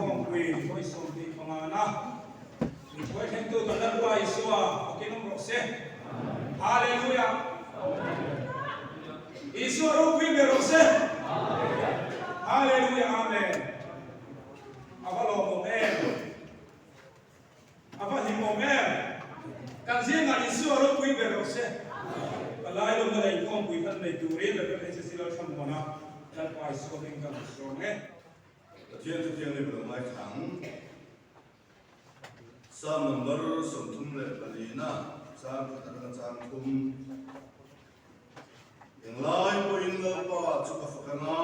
Inkhawmpui vawi 25 na Mithuai thlengtu kan Lalpa Isua fakin awm rawh se. Hallelujah! Isua ropui ber rawh se. Hallelujah! Amen. A va lawmawm em! A va hlimawm em! Kan zingah Isua ropui ber rawh se. Palai lawmna leh inkhawmpui hman nei turin Rev. HSC Lalthlamuana Lalpa Isua hming ka rawn sawm e. Pathian chu thianghlim lo ngaithla ang. Psalm number 34 na chang khat atanga chang thum. Englai pawhin Lalpa chu ka fak anga,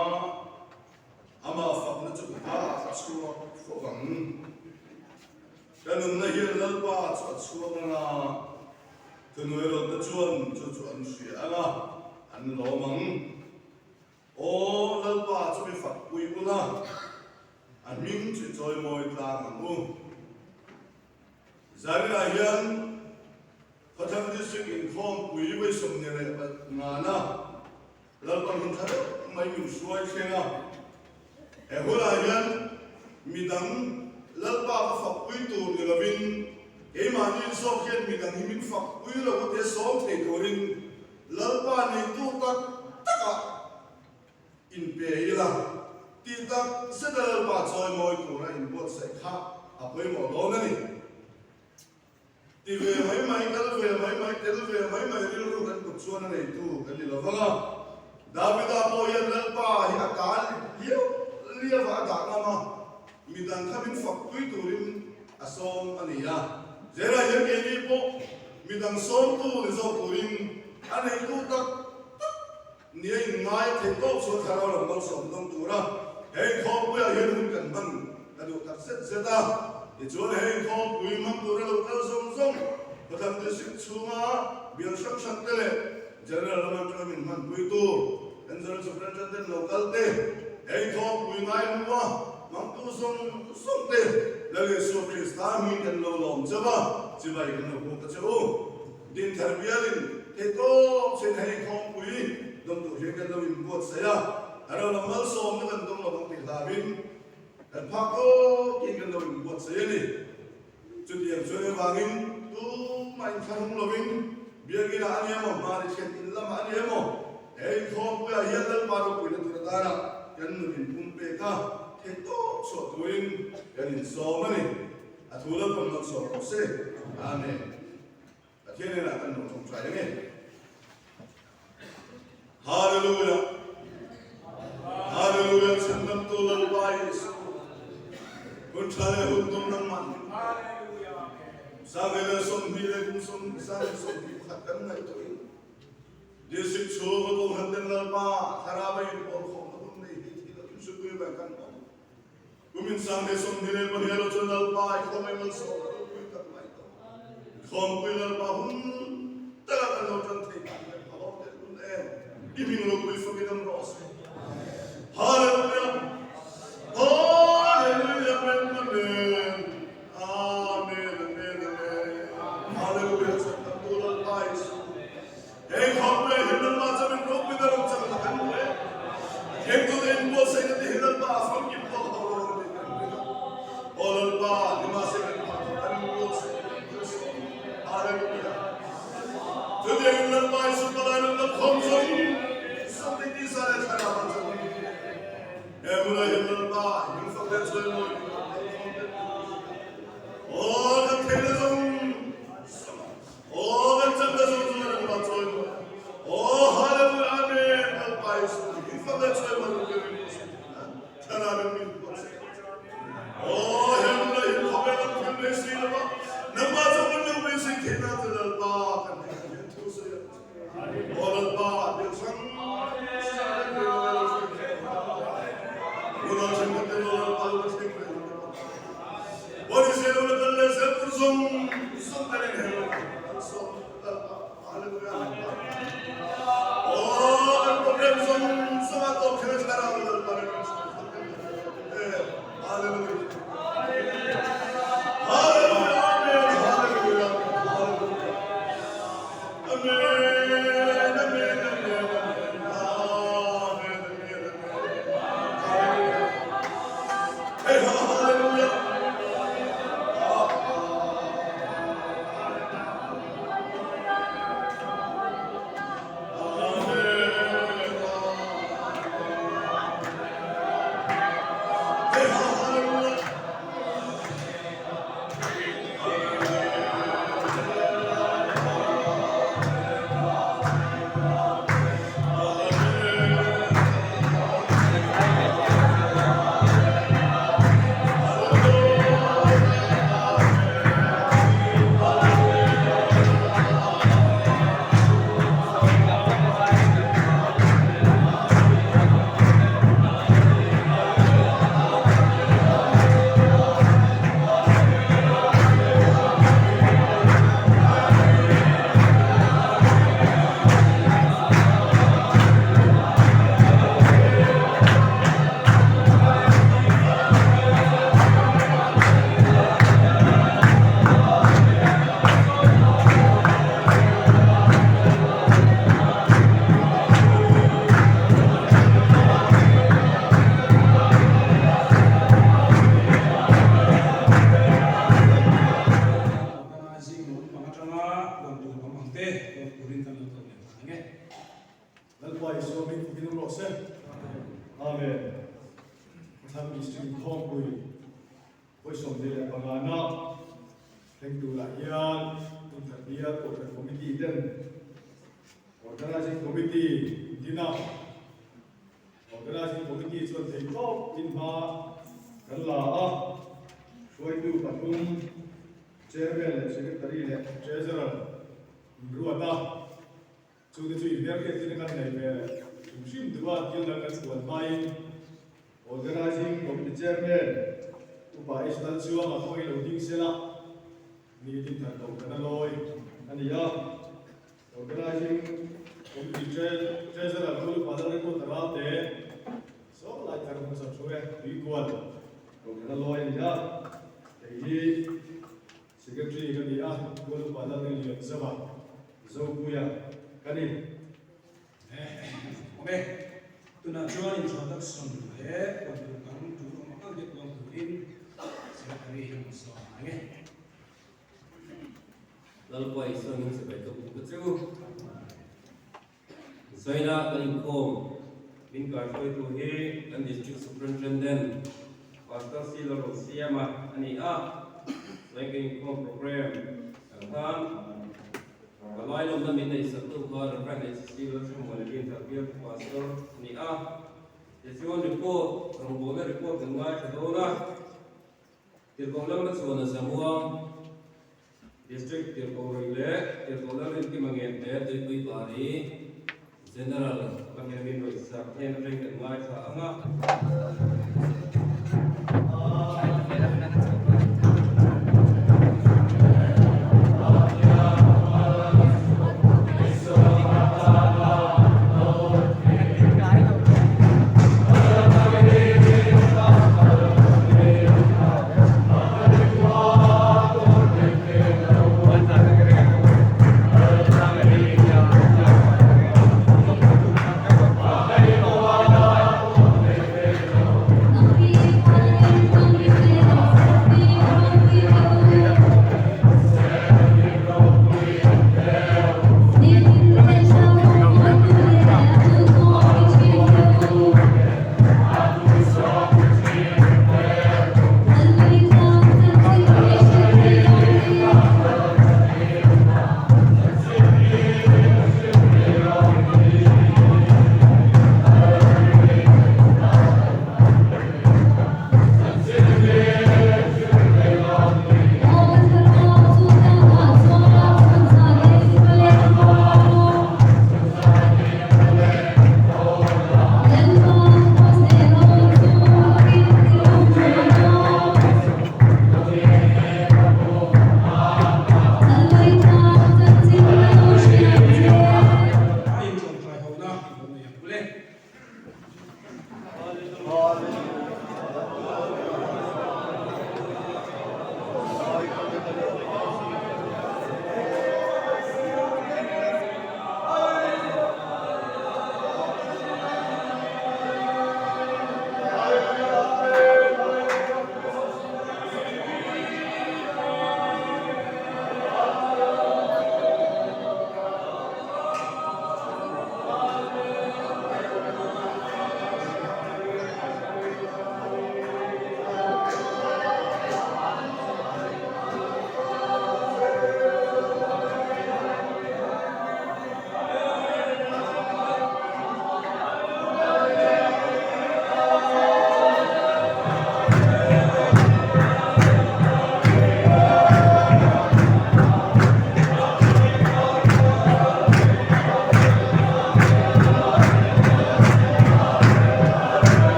amah fakna chu ka kah a chhuak fo ang. Ka nunna hian Lalpa chu a chhuak anga, thunuai rawtna chuan chu chu an hria anga, an lawm ang. Aw Lalpa chu mi fak pui ula, a hming chu i chawimawi tlang ang u. Zarinah hian Khawthlang District inkhawmpui vawi 25 na Lalpa hun tha deuh mai min hruai thleng a. He hunah hian midang Lalpa ka fakpui tur ni lovin keimahni zawk hian midang hi min fakpui lo ate sawm thei turin Lalpa neitu tak takah inpe ila tih tak zeta Lalpa chawimawi tura inbuatsaih kha a pawimawh dawn a ni. Ti ve mai mai, kal ve mai mai, tel ve mai mai rilru kan kut chuan a neitu kan ni lo vang a. Davida pawh hian Lalpa hi a tal liau liau a, a dah ngam a, midang kha min fakpui turin a sawm a ni a. Zela hian keini pawh midang sawmtu ni zawk turin a neitu tak tak nia inngai theih tawk chuan thlarau lam malsawm dawng tura he inkhawmpuiah hian hun kan hman ka duh tak zet zet a. Tichuan he inkhawmpui hmang tura lo kal zawng zawng Khawthlang District chhunga bial hrang hrang te leh General lama atanga min hmanpui tur kan General Superintendent lo kal te, he inkhawmpui ngai hnua hmangtu zawng zawng te Lal Isua Krista hming kan lo lawm chauh a, chibai kan lo hmuh ta che u. Dinthar bialin theihtawp chhin hei khawmpui dawm tur hian kan lo inbuatsaih a, a ro lam malsawmna kan dawng lo ang tih hlauhin kan phak tawkin kan lo inbuatsaih a ni. Chutiang chuan avangin tumah inthlahrung lovin biakinah a ni emaw, mahni thlen in lamah a ni emaw, he inkhawmpuiah hian Lalpa ropuina tur atana kan nun inpumpek a, theihtawp chhuah turin kan insawm a ni. A thu Lalpa malsawm rawh se. Amen. Pathian hnenah kan lo tawngtai ang e. Hallelujah. Hallelujah chhandamtu Lalpa Isu. Hun tha leh hun tum nangmah ni. Sangele 20 leh kum sawm sang 21 kan ngaihtuahin District chhung a kohhran ten Lalpa thlarau a inpawl khawmna hun nei hi thil a thusipui ber kan awm. Kumin sang leh 22 lo chuan Lalpa i khawmei malsawm a ropui tak mai tawh. Khawmpui Lalpa hun taka kan lo tan thei tak leh ka lawm leh lun em. I hming ropui fakin awm rawh se. Hallelujah! Hallelujah! Amen! Amen! Amen! Amen! Amen! Hallelujah! Chhandamtu Lalpa Isu. Heng khawpui ah hian Lalpa chuan min ropui ber awm chang tak an hmu e. A thlengtute in buatsaihna te hi Lalpa a famkim tawk tawh lo a ni kan ring a. Aw Lalpa, nimahse kan phah tawh kan buatsaih kan thil sawm. Hallelujah. Chutiangin Lalpa Isu palai lam lam khawm zawng zawng te tisa leh thlarau ah chuan min ti. He hmunah hian Lalpa hming fak leh chawimawi tur kan kal khawm vek tur a ni a. Aw kan theihna zawng zawng ah. Aw kan chak na zawng zawng Lalpa chawi maw Aw Hallelujah Amen Lalpa Jesuh hi min fak le chawi maw ka ring se thlarau in min huat se Aw he hmun ah hin khawvel ang thil nei si lova nangmah chu kan lo beisei theih na che Lalpa kan hnenah hian thu sawi ang che Aw Lalpa biak hrang hrang kan thei lo lo hruai thei lo Unau thenkhat te lo Lalpa lo ka thleng ve lo te pawh Pawisa lo la kal leh zel tur zawng zawng kan inher lo ang kan sawm Lalpa Hallelujah Lalpa Aw kan problem zawng zawng a tawp thleng a thlarau Lalpa nen kan hruai khat kan eh Hallelujah Hallelujah Amen Hallelujah Hallelujah Amen Amen Amen Amen Amen Amen Amen Hallelujah Hallelujah. Lalpa Isua hming fakin awm rawh se. Amen. Khawthlang District Inkhawmpui vawi 25 na thleng turah hian Hmunthar Bial Kohhran Committee ten Organizing Committee din a, Organizing Committee chuan theihtawp in hma kan la a, hruaitu pathum Chairman leh Secretary leh Treasurer in ruat a, chute chu inhmelhriattirna kan nei ve leh hrim hrim duh a, thil dang kan chhuan hmain Organizing Committee Chairman Upa H Lalchuanga pawh hi lo ding sela ni din thar koh kan a lawi a ni a. Organizing Committee Treasurer Pu Father Ringawt Ralte saw lai thar hmasa thu e Tuikual Kohhran a lawi a ni a, kei hi Secretary ka ni a, Pu Lupa Lalrinlian Zava Zopuia ka ni. Awm e, tunah chuan introduction leh puan tur dang tul awm ang te puang turin Secretary hi rawn sawi ang e. Lalpa Isua min sipai ka buk a che u. Zaina kan inkhawm min kaihruaitu hi kan District Superintendent Pastor C Lalrosiama a ni a. Zain kan inkhawm program kan khan palai lawmna min neihsaktu kha Rev. HC Lalthlamuana Dinthar bialtu Pastor a ni a. Tichuan report, rawngbawlna report kan ngaithla dawn a. Tirhkoh lam a chuan a zamuang District Tirhkoh Rui leh Tirhkoh lam Rinkima Ngente Tuipui Pari General Pahniamin Ruihsak hnen atangin kan ngaithla ang a.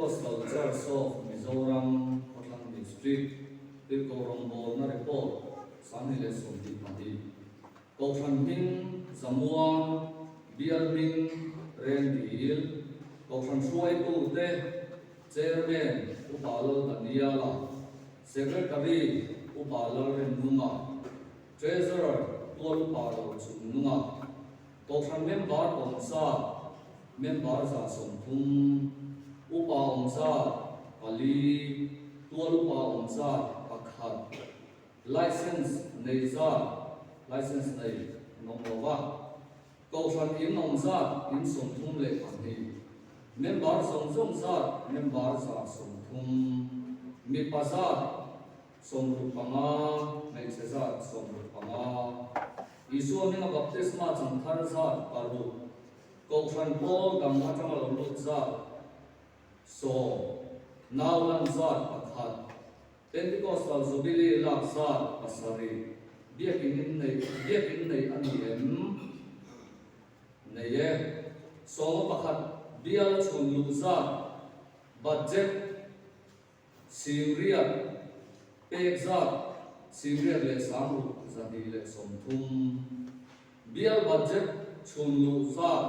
Pentecostal Church of Mizoram Khawthlang District Tirhkoh rawngbawlna report 2022. Kohhran hming Zamuang, Bial hming Rengdil, Kohhran hruaitute Chairman Upa Lal Daniela, Secretary Upa Lalremnunga, Treasurer Tual Upa Rochungnunga, Kohhran member awm zat member 130, upa awm zat pali, tual upa awm zat pakhat, license nei zat license nei an awm lo va, Kohhran in awm zat in 32, member zawng zawng zat member 130, mipa zat 65, hmeichhe zat 65. Isua hminga baptisma chang thar zat paruk, Kohhran pawl dang atanga lo lut zat sawm, nau lan zat pakhat, Pentecostal Jubilee lak zat pasarih, biakin in nei biakin nei a ni em? Nei e. Sawma pakhat bial a chhun luh zat budget Singriat pek zat Singriat leh Sangruk 230. Bial budget chhun luh zat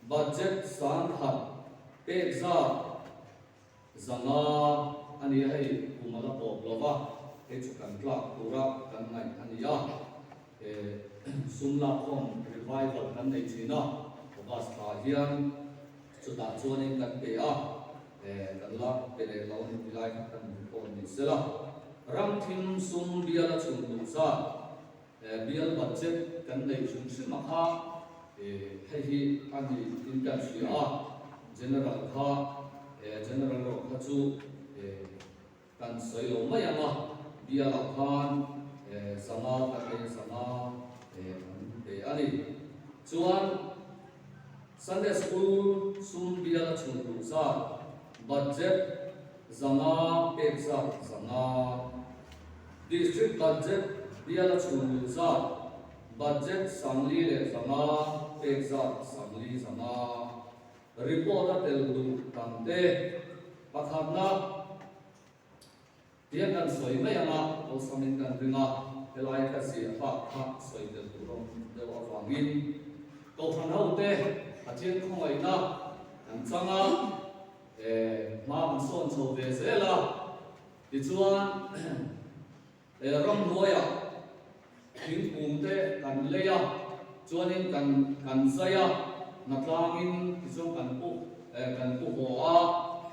budget 10,000 pek zat 500 a ni a, hei kum a la tawp lo va, hei chu kan tlak tura kan ngaih a ni a. Sum lakkhawm revival kan nei thin a, August thla hian chutah chuanin kan pe a. Kan la pe leh lo a ni ti lai kha kan report ni sela. Ram thim sum bial a chhun duh zat bial budget kan neih hrim hrim a kha hei hi a ni in kan hria a, General kha General erawh kha chu kan sawi lo mai ang a, bial ah khan 500 kan nei a 500 an pe a ni. Chuan Sunday School sum bial a chhun duh zat, budget 500 pek zat 500, District budget bial a chhun duh zat, budget 4,500 pek zat 4,500, report a tel duh tam te pakhatna. Tiang kan sawi mai ang a, awlsamin kan ring a, helai ka ziah bak kha sawi tel tur awm deuh avangin Kohhran hote Pathian khawngaihna kan chang a, hma kan sawn chho ve zel a, tichuan ramhnuaiah thingkung te kan lei a, chuanin kan kan zai a, hnatlangin tichuan kan pu kan pu haw a,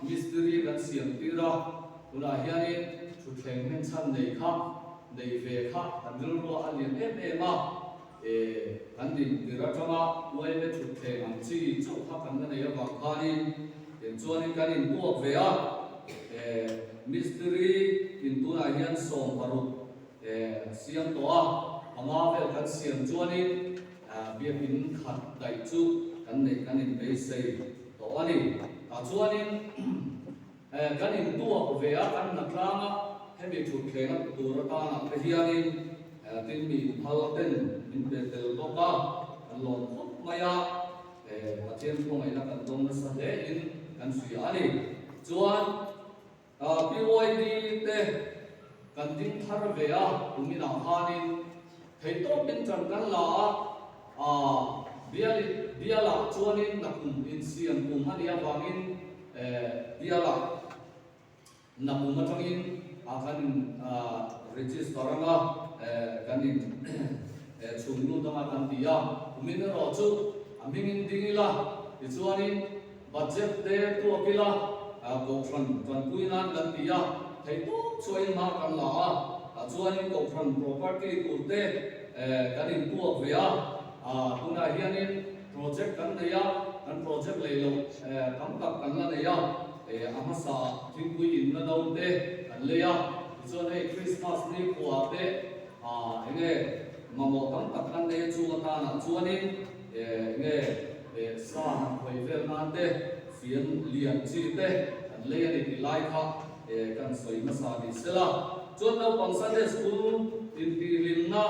mistiri kan siam tir a, tunah hianin thutthleng hming chhan nei kha nei ve kha kan rilrua a lian em em a, kan din tir atanga uaime thutthleng ang chi chauh kha kan la nei avang khanin chuanin kan inpuak ve a, mistiri in tunah hian 16 A siam tawh a, panga vel kan siam chuanin biakin khat daih chu kan neih kan inbeisei tawh a ni. Tah chuanin kan intuak ve a, kan hna tlanga hemi thutthleng a tur atana te hianin tin mi inphal ten min pe tel bawk a, kan lawm khawp mai a, Pathian khawngaihna kan dawng nasa hle in kan hria a ni. Chuan. PYD te kan ding thar ve a, kuminah khanin theihtawpin ṭan kan la a, bial bialah chuanin nakum insiam kum a nih avangin bialah nakum aṭangin kan in register anga kan in chhung lut anga kan ti a, kumin erawh chu a hmingin ding ila tichuanin Budget te tuak ila Kohhran tanpui nan kan ti a, theihtawp chuain hma kan la a, tah chuanin Kohhran property tur te kan intuak ve a, tunah hianin project kan nei a, kan project lei loh tam tak kan la nei a, a hmasa thingpui inna no te kan lei a, tichuan hei Christmas ni khuah te enge mamawh tam tak kan nei a chung atanah chuanin Enge sa han khawih vel nan te, fian lian chi te an lei a ni tih lai kha kan sawi hmasa ni sela. Chuan naupang Sunday School intihhlimna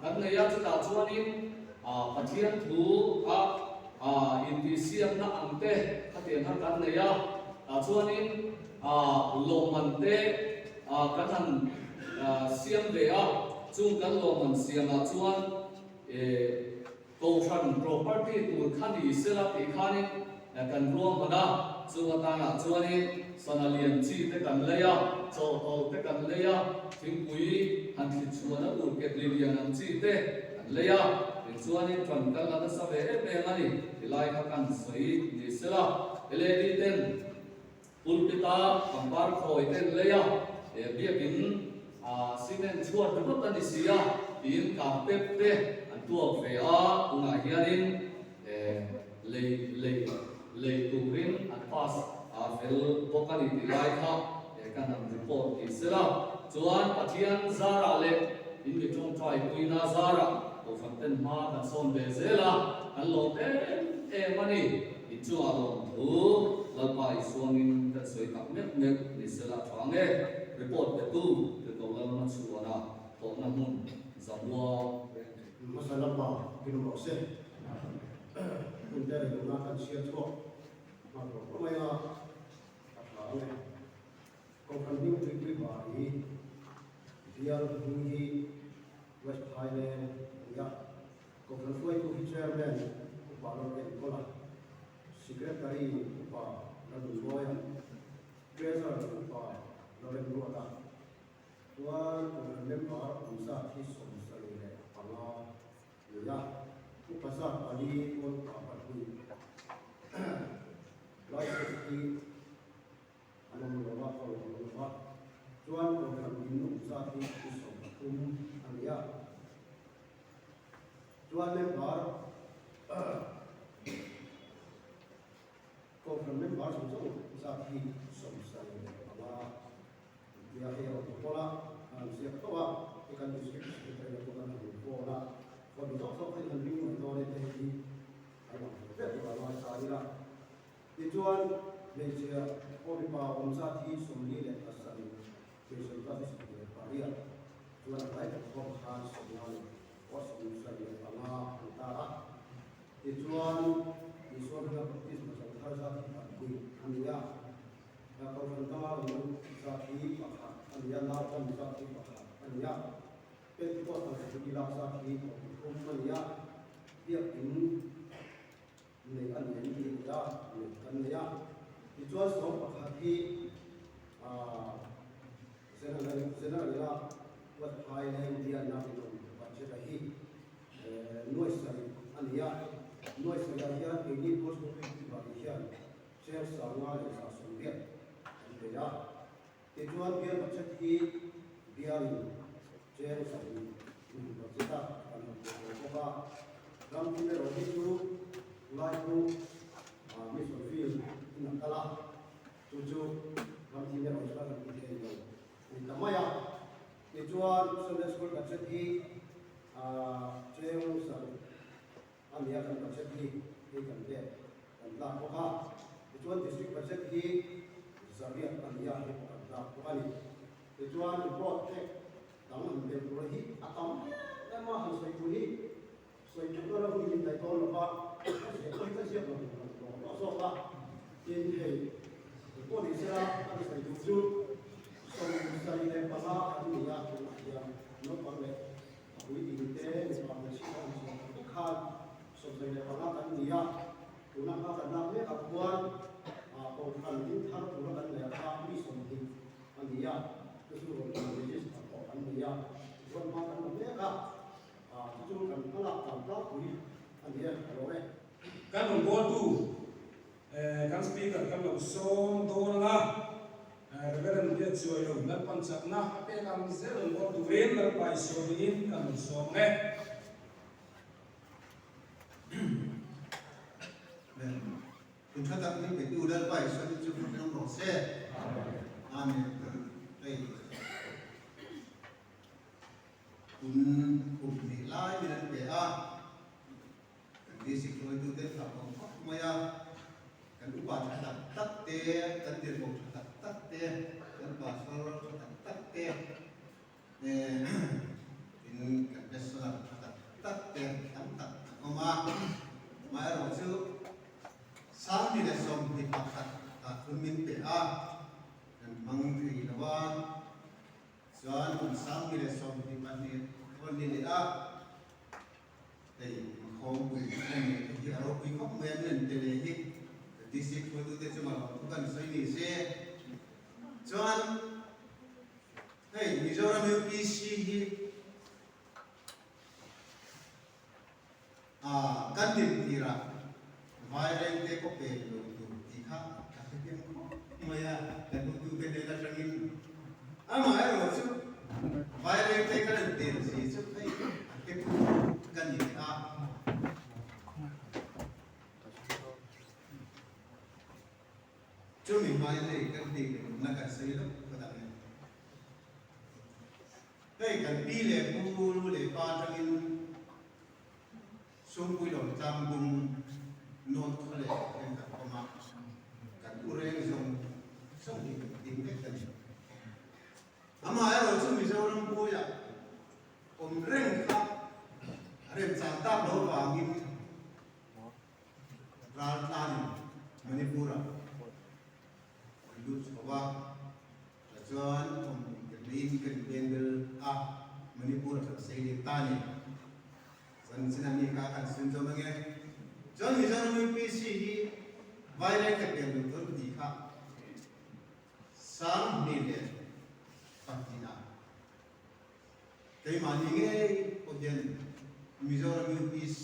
kan nei a, chutah chuanin Pathian thu a. Intihsiakna ang te khatiang kha kan nei a, tah chuanin lawmman te kan han siam ve a, chung kan lawmman siamah chuan Kohhran property tur kha ni sela tih khanin kan ruahman a, chung atanah chuanin sana lian chi te kan lei a, chawhtawlh te kan lei a, thingpui han thlit chhuahna tur ketli lian ang chi te kan lei a, tichuanin ṭan kan la nasa ve em em a ni tilai kha kan sawi ni sela. LAD ten Pulpit-a pangpar khawi te an lei a, he biakin cement chhuat ringawt a ni si a tiin carpet te an tuak ve a, tunah hianin lei lei lei turin an pass fel bawk a ni tih lai kha kan han report ni sela. Chuan Pathian zarah leh in mi tawngtai puina zarah Kohhran ten hma kan sawn ve zel a, kan lawm em em a ni. Inchungah lawmthu Lalpa Isuangin kan sawi tak meuh meuh ni sela tha nge report petu Tirhkoh Lalma chhuana thawhna hmun Zamua reng thei. Hmasa Lalpa tin rawh se. Hun te reng lohna kan chhiar chhuak nghal rawh rawh mai a, a tha ang e. Kohhran hming tuipui bar hi bial hming hi West Highland a ni a. Kohhran hruaitu hi Chairman Upa Lalengkawla, Secretary Upa Lalnunmawia, Treasurer Upa Lalremruata, chuan Kohhran member awm zat hi 75 ni a, Upa zat pali tual upa pahnih license hi an awm lo a, kawl an awm lo a, chuan Kohhran in awm zat hi 30 a ni a. Chuan member Kohhran member zawng zawng zat hi 75 tia hei a rawn ti pawl a, an han ziak tawh a, hei kan district secretary te pawh kan han inpawl a, phone zawk zawk kha in han ring mai dawn e te hei hi a lang ve vek lo a ngai ta ila. Tichuan hmeichhia aw mipa awm zat hi 47 hmeichhe awm zat hi 28 chuan a tlai tak khawm khan 50 leh aw 75 an ta a. Tichuan Isua hming a baptisma chang thar zat hi pahnih a ni a, Kohhran danga rawn lut zat hi pakhat a ni a, naupang zat hi pakhat a ni a, Pentecost Zirlai lak zat hi 30 a ni a, Biakin Neih a ni an ti a, neih kan nei a. Tichuan 11 hi General General ila West Highland bialna inawm budget a hi nuai sarih a ni a. Nuai sarihah hian keini Gospel Festival ah hian cheng 5180 kan nei a. Tichuan bial budget hi bialin cheng 100 budget a kan han pe tawh bawk a. Ram thil erawh hi chu lai chu mission field in a kal a, chu chu ram thil erawh chu a han ti thei lo a ni ta mai a. Tichuan Sunday school budget hi cheng 100 a ni a, kan budget hi hei kan pek kan tlak bawk a. Tichuan district budget hi 800 a ni a, hei pawh kan tlak bawk a ni. Tichuan report pek dang han bel tur hi a tam em em a, han sawi tur hi sawi teuh dawn a, hun in daih dawn lo va, ka ziah pawh hi ka ziak lo lo lo zawk a. Tin, hei pawh ni sela kan sawi duh chu 75 an ni a, tunah hian naupang leh a puitling te mipa hmeichhia an sawi tak vek khan 75 kan ni a, tuna hma kan lak mek ah khuan Kohhran ding thar tura kan leh kha mi 20 a ni a, chu chu rawn in register tawh an ni a, tichuan hma kan la mek a, chu chu kan hmalak dan tlangpui a ni e, ka lo e. Kan rawn bawltu kan speaker kan lo sawm dawn anga Reverend Biakzuai lo Lalpan chakna a pek ang zel rawn bawl turin Lalpa Isua hmingin kan rawn sawm ang e. Hun tha tak min petu Lalpa Isua hi chu fak hlawm rawh se. Amen. Hei hun kum hnih lai min an pe a, kan district hruaitute fak awm khawp mai a, kan upa tha tak tak te, kan tirhkoh tha tak tak te, kan pastor tha tak tak te, tin kan personal tha tak tak te tam tak an awm a. Amaherawhchu 2021 ah hun min pe a, kan hmang thei lo a, chuan kum 2022 rawn ni leh a, hei inkhawmpui a nei te hi a ropui khawp mai a, min an pe leh hi kan district hruaitute chunga lawmthu kan sawi ni se. Chuan hei Mizoram UPC hi A kan din tirah Vairengte pawh pek lo tur tih kha ka hre piang khawp mai a, kan hotute hnen atangin. Amaherawh chu Vairengte kan han tel si chu hei a hretu ka ni a. Chumi hmain hei kan tih leh duhna kan sawi loh phawt ang e. Hei kan pi leh pu lu leh pa atangin Sungpui lo tlang bung nawt khaw leh thenkhat awm a, kan u reng zawng zawng hi kan ding vek a ni. Amaherawhchu chu Mizoram puia awm reng kha a remchang tak lo vangin raltlanin Manipur-ah kan lut chho a. Tichuan awm kan neiin kan inbeng bel a, Manipur a kan sei leh ta a ni. Chuan chin a mi kha kan sun zawm ange. Chuan Mizoram UPC hi Vairengte pian duh tur tih kha 2002 ah keimahni ngei pawh hian Mizoram UPC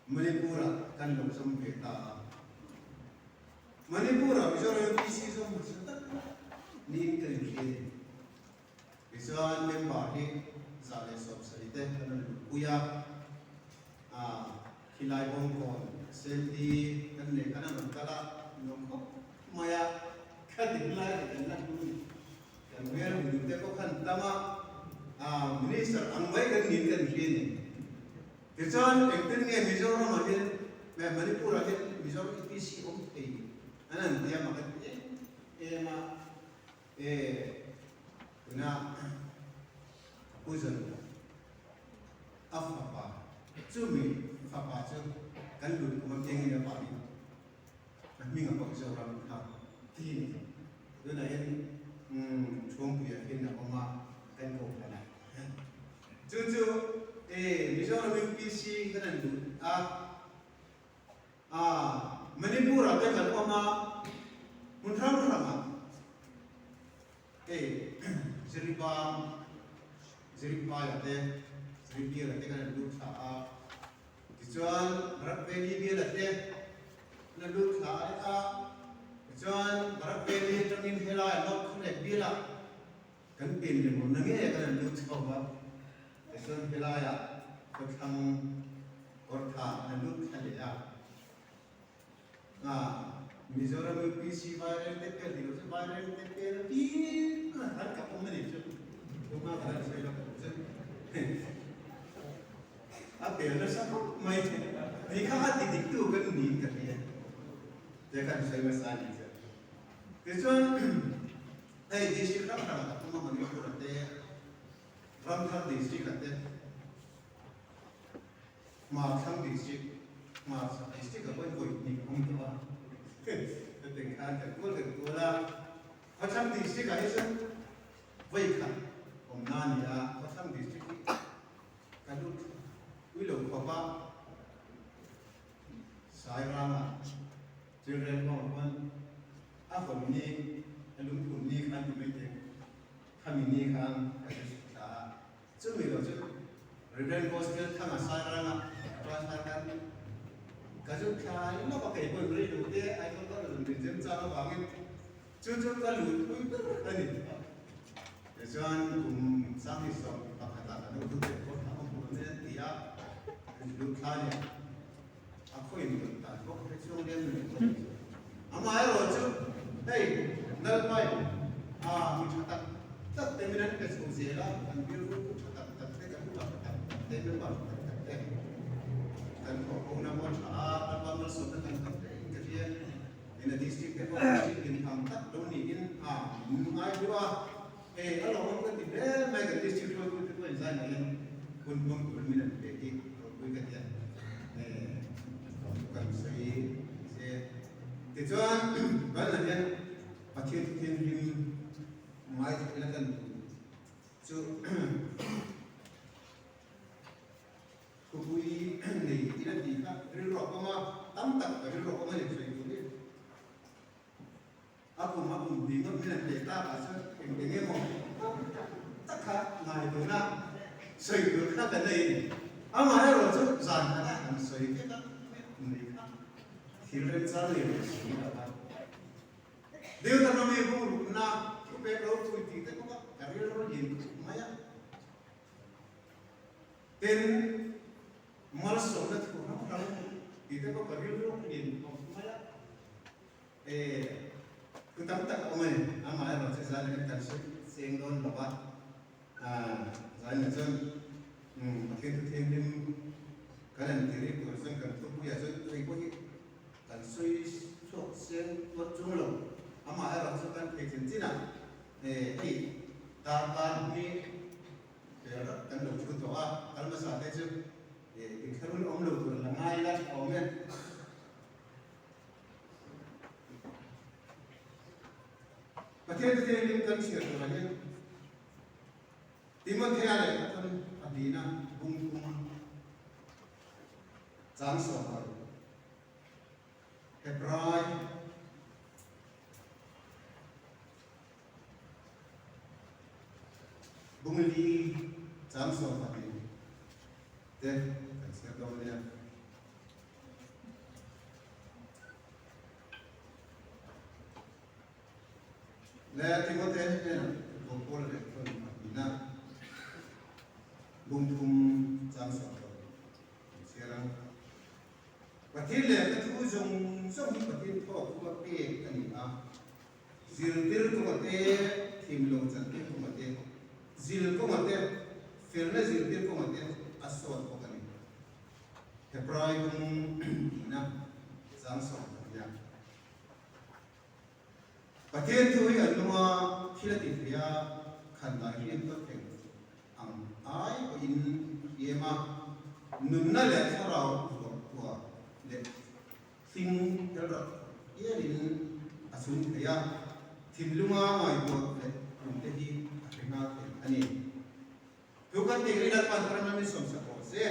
Manipur-ah kan lo zawm ve ta a. Manipur-ah Mizoram UPC zawm hmasa tak niin ka inhria ni. Tichuan member hi 170 te kan rawn luhpui a, khilai bawngkawn Assembly kan neih khan an rawn kal a, nuam khawp mai a, ka ding lai kha kan la hlu ni. Kan hmel hmu duh te pawh khan tam a, Minister ang mai kan niin ka inhria ni. Tichuan engtin nge Mizoram ah hian leh Manipur ah hian Mizoram UPC awm thei an han ti a mak a ti em em a, e tuna ka pu zan a fapa chumi fapa chu kan lut kum apiangin a pa in a hming a pawh Mizoram kha ti a ni. Tunah hian Thuampuiah hian a awm a kan kohhran ah. Chu chu e Mizoram UPC kan han lut a, a Manipur ah te kan awm a, hmun hrang hrang ah hei Jiribam, Jiripai ah te, Jiribir ah te kan han lut thla a, tichuan Barak Valley bial ah te kan han lut thla a, tichuan Barak Valley atangin helai North Khawlek bial ah Kan pin leh mawlna nge kan han lut chho a, tichuan helaiah khawthlang kawrtha an han lut thla leh a. Ah, Mizoram UPC Vairengte pel tih loh chu Vairengte pel tir han ka awm a nih chu. Tunghma ka han sawi lawk ang chu. A pel nasa khawp mai. Tih kha a ti diktu kan niin ka hria. Te khan sawi hmasa a nih chu. Tichuan hei district hrang hrangah ka tum a, Manipur ah te, Ramthar district ah te, Hmarthlang district, Hmarchhak district ah pawhin vawi hnih ka awm tawh a, hetiang khan kan kual kan kual a, Khawthlang district ah hi chuan vawi khat awmna a ni a, Khawthlang district hi ka lut pui lo khawp a, Sairangah. Children ho chuan a hawn ni, a lungphun ni khan ti mai teh, khami ni khan ka hre chhuk thla a. Chumi lo chu Reverend Gospel Thanga Sairanga transfer khan ka zuk thla lawk a, kei pawhin rei lo te Aizawl ka rawn rin chem chang avangin chu chu ka lut pui ber a ni. Tichuan kum 2011 ah kan lo lut leh pawh thla ka hmuh mai an ti a, kan lut thla nia. A khawiin rawn tan bawk hre chuang lem lo a ni. Amaherawhchu hei Lalpai a mi tha tak tak te min an pe chho zel a, kan bialrutu tha tak tak te, kan upa tha tak tak te, member tha tak tak te kan thawh ho na pawh a tha a, Lalpa malsawmna kan tam hle in ka hria. Ina district te pawh district in tam tak lo niin a min ngai hlu a, hei a lawmawm ka ti hle mai kan district hruaitu te pawhin zai maiin hun hmang tur min an pe hi ropui ka ti a. Tichuan, Bible-ah hian Pathian thu thianghlim ngaithla ila kan duh chu Thupui nei ila tih kha rilru a pawm a, tam tak ka rilru a pawm a ni sawi tur hi. A kum a kum hnih ngawt min an teh tak ah chuan eng eng emaw tam tak kha ngai tuna sawi tur kha ka nei a ni. Amaherawh chu zan khatah kan sawi vek a, mai kha thil remchang nei leh si lo va. Deuteronomy bungrukna thupek ropui tih te pawh ka rilru lian khawp mai a. Tin, malsawmna thu hrang hrang tih te pawh ka rilru lian khawp mai a. E, thu tam tak a awm a ni. Amaherawh chu zan in kan sawi cheng dawn lo va. Zan in chuan Pathian thu thianghlim kan han ti rih tur chuan kan thupuiah chuan hei pawh hi kan sawi chhuak seng tuat chung lo. Amaherawh chu kan thei chin chin a, hei darkar hi Tel rat kan lo thu tawh a, kal hmasa te chu inthlahrun awm lo tur la ngai la awm e. Pathian te thianghlim kan chhiar turah hian Timothea leh Pathan pahnihna bung thum chang sawmparuk Hebrai Bungli chang 12 te kan chhiar dawn nia. Le Timote hnenah Tirhkoh Paula leh thawn pahnihna bung thum chang 16 kan chhiar ang. Pathian leh ka thu zawng zawng hi Pathian thawk thu a pek a ni a. Zirtir kawnga te, thim lo chantir kawnga te, zil kawnga te, felna zirtir kawnga te a sawt bawk a ni. Hebrai bung tihna chang 12 a. Pathian thu hi an lunga thil a ti thei a, khandai hriat tawt thei ang ai pawhin a hriam a, nunna leh thlarau vuah kuah leh Thing helrah hialin a chhung thei a, thinlunga ngaihtuah leh tum te hi a hre nghal thei a ni. Thu kan tih ri Lalpan ram min sawmsak rawh se.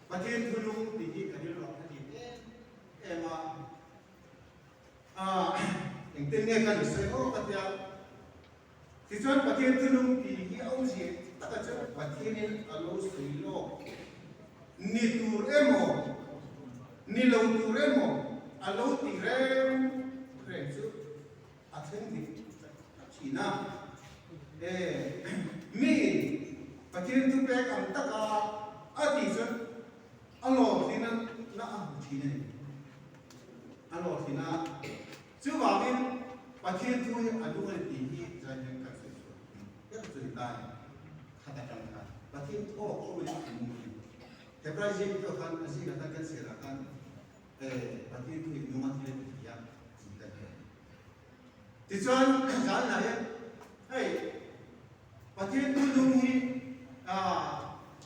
Pathian thunung tih hi ka rilruah ka ti em em a, ah engtin nge kan sawi aw ka tia. Tichuan Pathian thunung tih hi a awmzia taka chu Pathianin a lo sawi lawk ni tur emaw, ni lo tur emaw a lo ti reng reng chu a thleng dik tak thin a. E, miin Pathian thupek ang taka a tih chuan a lawmthlina na a hmu thin a ni. A lawmthlina. Chuvangin Pathian thu hi a nung a ni tih hi zai hian kan sawi chhuah ber chu ni ta a ni. Khat atang khan Pathian thawk chu a nung a ni. Hebrai zing pawh khan a zingah khan kan sirah khan Pathian thu hi nung a thil a ti thei a tih kan hmu a ni. Tichuan zanah hian hei Pathian thu nung hi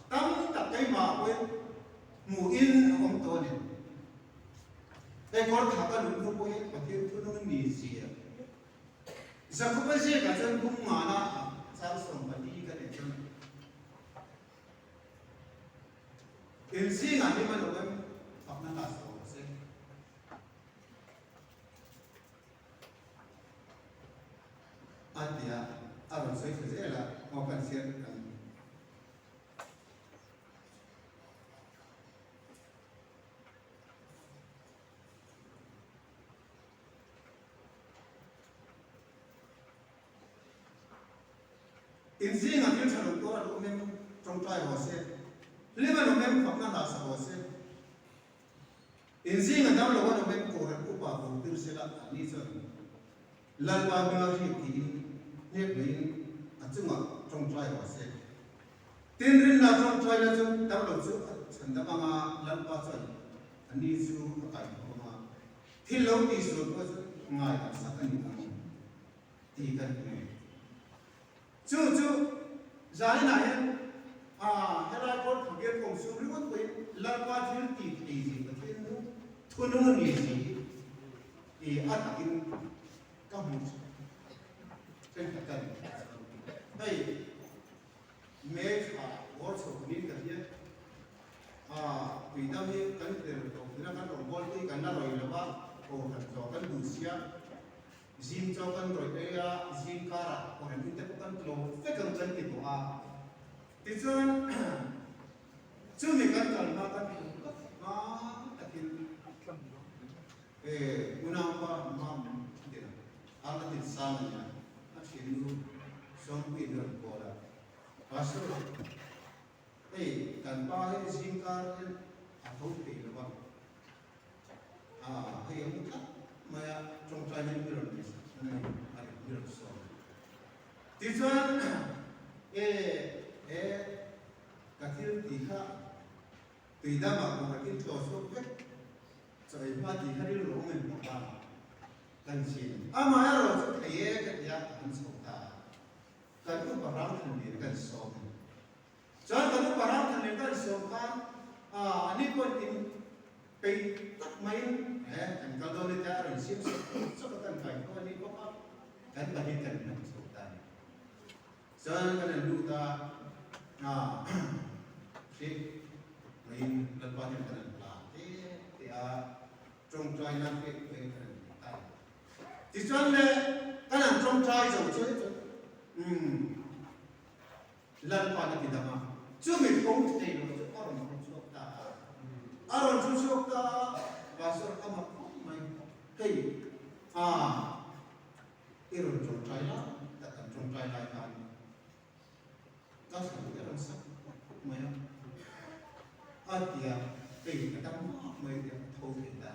tam tak keimah pawhin hmuhin a awm tawh a ni. Hei kawr tha ka luh hnu pawhin Pathian thunung ni zia Jakoba ziakah chuan bung ngana ah chang 14 ka neih chuan in zingah hi man awm em fakna hla sa awm se. A tia a rawn sawi thla zel a, aw kan chhiar kan. In zingah thil tha lo tuar an awm em tawngtai haw se, hlim an awm em fakna hla sa haw se, in zingah dam lo an awm em Kohhran upa ko tir sela anni chuan Lalpa hminga hriat tiin hnek maiin a chungah tawngtai haw se. Tin, rinna tawngtaina chu dam lo chu a chhan dam anga Lalpa chuan a ni chu a kai tho anga thil lo tih sual pawh chu ngai tak sak a ni ang tih kan hmu. Chu chu zaninah hian a helai kawr thabial kawng sum ringawt pawhin Lalpa thil tih thei zia Pathian nu thunung a ni si hi. I a takin ka hmu thenkhat ka ni. Hei me thla bawr chho niin ka hria. A tuidam hi kan tel tawh tina kan rawngbawltu hi kan la rawih lo va, kohhran chaw kan duh sia, zing chaw kan rawih ei a, zing karah kohhran in te pawh kan tlo vek ang kan ti tawh a. Tichuan chumi kan kal hma kan hmu tlat hma takin E unaupa mam ding a la tin sang a nia, a thiannu Sawmpuiin a rawn call a, Pastor, hei kan pa hi zingkar hian a tho thei lo va, ah hei a mu tlat mai a, tawngtai hian mi rawn ngaihsak a ni, a mi rawn sawm a. Tichuan, e he ka thil tih kha tuidamah kawngrakin tlaw chhuak vek Chaw ei hma tih kha rilru awm em bawk a, kan chin. Amaherawh chu thei e ka ti a, ka han chho ta a. Kan upa Rangthanlian kan sawm a ni. Chuan kan upa Rangthanlian kan sawm khan a ni pawhin in peih tak maiin he kan kal dawn e tia a rawn siam sawk sawk a, kan kai tho a ni bawk a, kan pahnih kan inham chho ta a ni. Chuan kan han lut a, hrih maiin Lalpa hian kan han hla te te a, tawngtaina hrih maiin kan han ti ta a. Tichuan le kan han tawngtai zo chuai chuan umm Lalpa na ti dang a, chumi tho thei lo chu a rawn thu chhuak ta a, a rawn thu chhuak ta a, Pastor a mak khawp mai, hei ah I rawn tawngtai lai tak kan tawngtai lai khan ka thlu i rawn sak khawp khawp mai a, a ti a, hei ka dam vak mai tia a tho thei ta.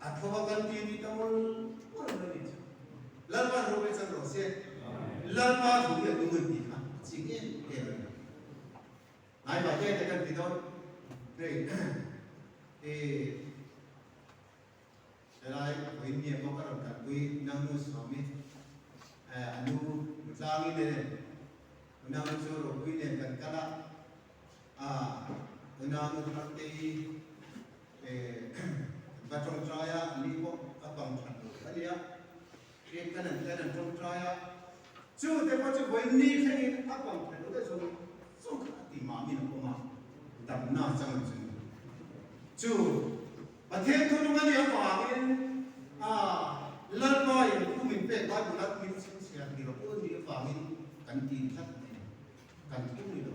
A tho a kan ti ni ta mawlh mawlh mai ni chu. Lalpa ropui chan rawh se. Lalpa thu hi a tum an tih kha a ching em em a ni. Ngai vah te te kan ti dawn. Hei i Helai vawiin nia pawh ka rawn kalpui Nangnu Sawmi a nu Mutlangi nen Unau chu ropui nen kan kal a, Unau nu Thartei kan va tawngtai a, a ni pawh a bang that lo a nia, hriat kan an ten an tawngtai a, chu te pawh chu vawiin ni thlengin a bang that lo te zawng zawng kha a ti mamin a awm a, damna chang an chu chu. Pathian thunung a nih avangin a Lalpa in thu min pek Bible a min chhinchhiah ni rawh u nih avangin kan ti tlat mai a, kan thu ni lo,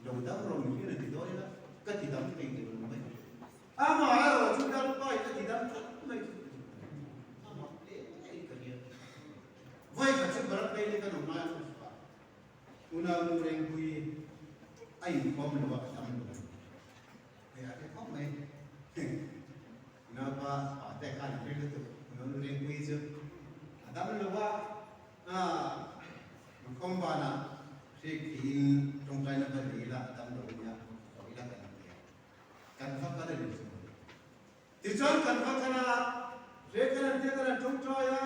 lo dam rawh min hian a ti dawn ila ka ti dam thei teh lo mai. Amaherawh chu Lalpa in a ti dam tlat mai chu amah hle in ka hria. Vawi khat chu Barak Valley kan awm lai a hmu fah. Unau nu Rengpui a inkhawm lo a, a dam lo. Hei a ti khawp mai. Naupa pa te khan a hre lutuk Unau Rengpui chu a dam lo a, Lukhawm banah hrik thiin tawngtaina va nei ila a dam lo nia, ko ila kan ti a. Kan va kal a ni chu. Tichuan kan va kal a, hre kan an tia kan han tawngtai a,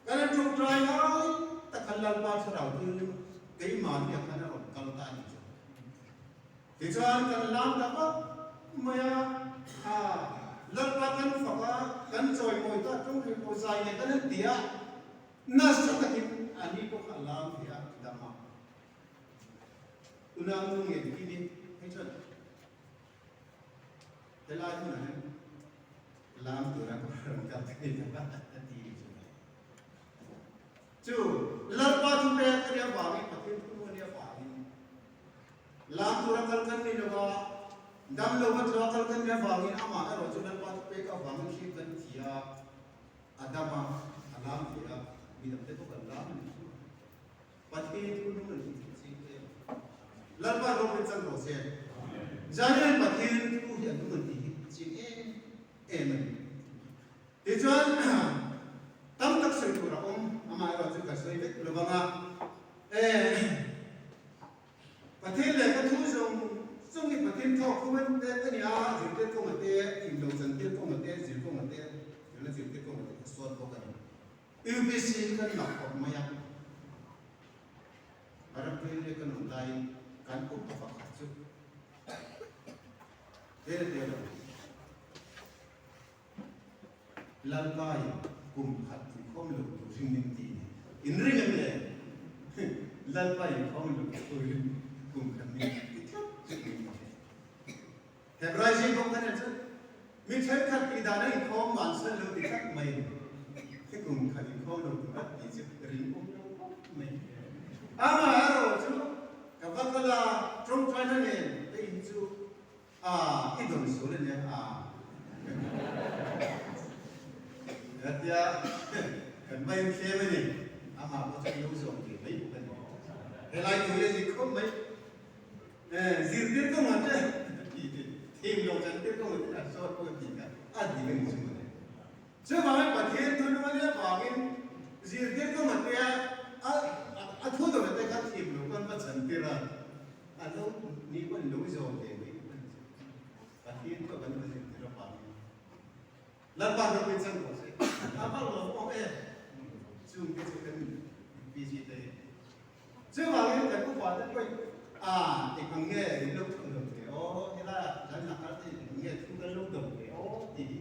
kan han tawngtai lai tak khan Lalpa thlarau thil keimahni ah khan a rawn kal ta a ni chu. Tichuan kan lam ta vak mai a, a Lalpa kan fak a, kan chawimawi ta tawngtai pawh zai leh kan han ti a, nasa takin a ni pawh kha a lam ve a, a dam a. Unau nu ngen hi ni hei chuan Helai hmunah hian lam tura ka rawn kal thei lo a, a ti chu. Chu Lalpa thu pek a nih avangin, Pathian thu nu a nih avangin lam tura kal kan ni lo a, dam lo va tlua kal kan nih avangin amah erawh chu Lalpa thu pek avangin hriat kan thi a, a dam a, a lam ve a, midangte pawh kan lam a ni chu. Pathian thu nung an ti thei chiang em? Lalpa ropui chang rawh se. Zanian Pathian thu hi a nung an ti hi chiang em em a ni. Tichuan tam tak sawi tur a awm, amaherawh chu ka sawi vek lo vang a. Pathian lehkha thu zawng zawng hi Pathian thawk khum an pek a ni a, zirtir kawnga te, thimlo chantir kawnga te, zir kawnga te, zirna zirtir kawnga te a sawt bawk a ni. UPC hi kan lak khawp mai a, Barak Valley kan awm laiin kan upa pakhat chu tel te lo. Lalpai kum khat inkhawm lo turin min ti ni. In ring em le? Lalpai inkhawm lo turin kum khat min ti tlat chu min ti. Hebrai zing bawk khan chuan mi thenkhat tih dan a inkhawm vansan lo ti tlat mai a ni. He kum khat inkhawm lo tur a tih chu ring awm lo khawp mai. Amaherawh chu ka va kal a, tawngtaina nen ka in chu a i dawn sual a nia a. Hetia kan va inthlem a ni. Amah pawh chu lo zawm ve mai bawk a ni. Helai thu hi a zik khawp mai. Zirtir kawngah te thim lo chantir kawngah te a sawt pawh tih kha a dik a ni chu mawle. Chuvangin Pathian thu nung a nia vangin zirtir kawngah te a a thu dawrah te kha thim lo kan va chantir a, a lo ni pawh an lo zawm ve mai pawh a ni chu. Pathian thu a kan va zirtir avangin Lalpa ropui chang tawh se a va lawm awm em chungte chu kan busy te hi. Chuvangin kan upa te pawhin a eng ang nge in lo thun lo ve aw, helaiah kan la kal te eng ang nge thu kan lo do ve aw tih hi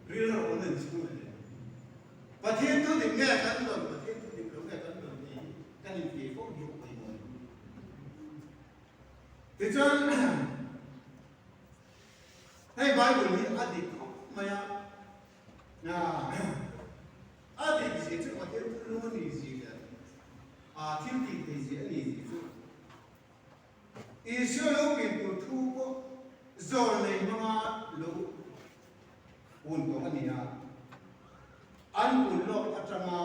rilru awm an chhung a ni. Pathian thu dik nge kan dawn, Pathian thu dik lo nge kan dawn tih hi kan infiah fo hi a pawimawh a ni. Tichuan hei Bible hi a dik khawp mai a, A dik zia chu Pathian thulung a ni zia leh a thil tih thei zia a ni zia chu Isua lo pian tur thu pawh zawl nei hmanga lo pun tawh a ni a. An pun lawk atanga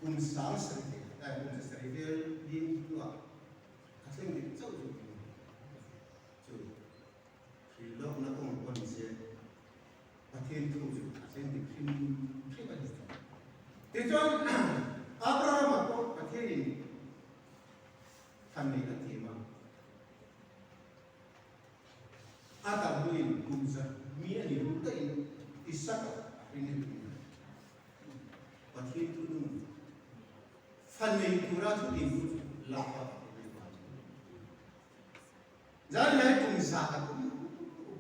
kum sang sarih kum zasarih vel ding hnuah a thleng dik chauh chu a ni. Chu hrilhlawkna kawng pawh ni se. Pathian thu chu a thleng dik hrim hrim a ni. Tichuan, Abrahama pawh Pathianin than nei a tim a, a damnuin kum zat mi a nih hnu daihin Isaka a hring a ni. Pathian thu nung fan nei tura thu tin chu lak a ni. Zan lai kum za ka tum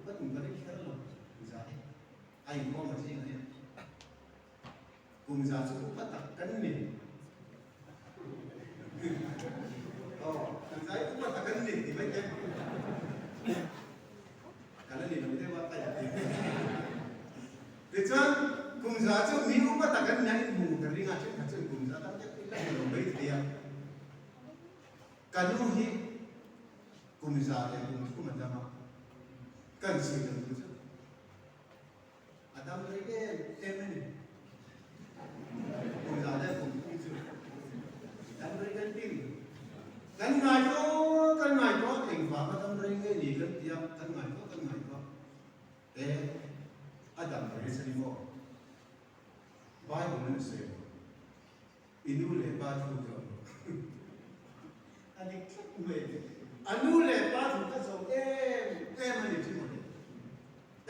ka tum ka ring kher lo kum za hi a inkhawm a zing a nia kum za chu upa tak kan ni oh kum za hi upa tak kan ni ti mai te ka la ni lo deuh a ka ti tichuan kum za chu mi upa tak kan ni a inhmu ka ring a thenkhat chuan kum za tam deuh ila hmu lo mai thei a Ka nu hi kum 103 a dam a, kan sawi lo tu chu a dam rei em em a ni. Kum 103 chu dam rei kan ti lo. Kan ngai tawh, kan ngai tawh, engvanga dam rei nge ni kan ti a, kan ngai tawh, kan ngai tawh. E, a dam rei sa ni maw? Bible in a sawi lo. I nu leh pa thu ka awm a dik tlat mai. A nu leh pa thu ka zawm em em a ni chu mawle.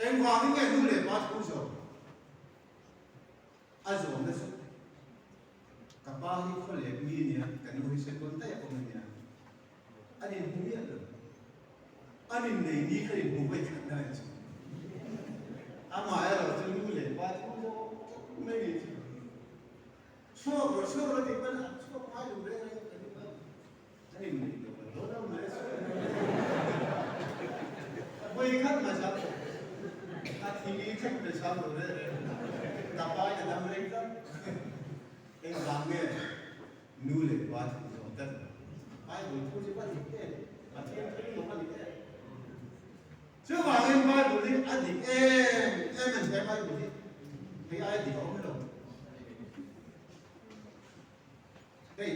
Engvangin nge nu leh pa thu zawm? A zawmna chu ka pa hi khaw leh mi a nia, ka nu hi second daih a awm a nia. An inhmu miah lo. An innei ni kha inhmu vawi khat na chu. Amaherawh chu nu leh pa thu zawm tlat mai a ni chu. Chhuak rawh, chhuak rawh tih pawn a chhuak ngai lo reng reng ka ni mai. An inneih tawh a dawn ang mai a chhuak reng reng. Vawi khat hmasa pawh a thili thleng hmasa lo reng reng. Ka pa in a dam reng tlat. Engvang nge nu leh pa thu zawm tlat lo. Bible thu chu va dik em? Pathian thu ringawt a ni em? Chuvangin Bible hi a dik em em a ni. He Bible hi hei aia dik a awm lo. Hei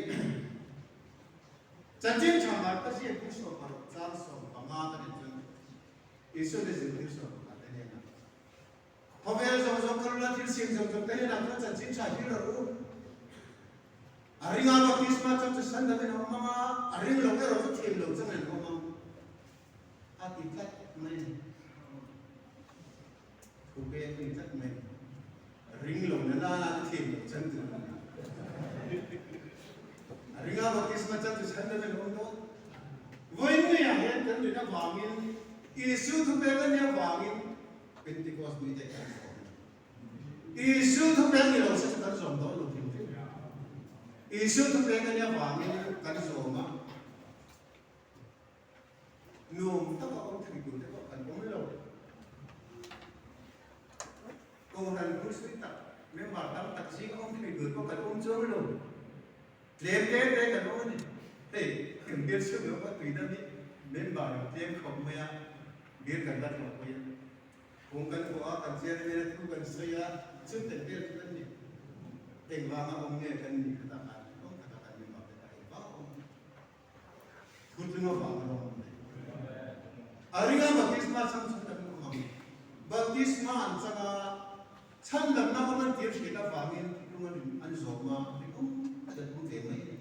chanchin tha mar ka ziak hi 16 chang 15 ka nih chuan Isua te zirtir 11 te hnenah khawvel zawng zawng kal ula thil siam zawng zawng te hnenah chuan chanchin tha hi rawh u. A ringa baptisma chang chu san damin a awm ang a, a ring lo erawh chu thiam lo changin an awm ang. A ti tlat mai a ni. Thu pek a ni tlat mai. Ring lo na nana chu thiam lo chan tur a ni. A ringa baptisma chan chu chhan deuh in a awm dawn. Vawiin ngeiah hian kan rin avangin Isu thu pek a nih avangin Pentecost ni te kan sawm a ni. Isu thupek ni lo se chu kan zawm dawn lo hrim hrim. Isu thupek a nia vangin kan zawm a, nuam taka awm thei tur te pawh kan awm lo. Kohhran hmuisui tak, member tam tak zinga awm thei tur pawh kan awm chuang lo. Tlem te te kan awm a ni. Hei, kan bial chhung lo pawh tuidam hi member lo tlem khawp mai a, bial kan la tlawh pawih a. Kung kan kawh a, kan chairman a thu kan sawi a, chutiang vel chu kan ni. Engvanga awm nge kan ni khatah khan awm khatah khan member te kha engvanga awm nge? Thutlung avang a rawng awm nei. A ringa baptisma chang chu kan awm ang. Baptisma an chang a, chhandamna awm an tir hriat avangin thutlung an an zawm a, rinawm tak an awm ve mai a ni.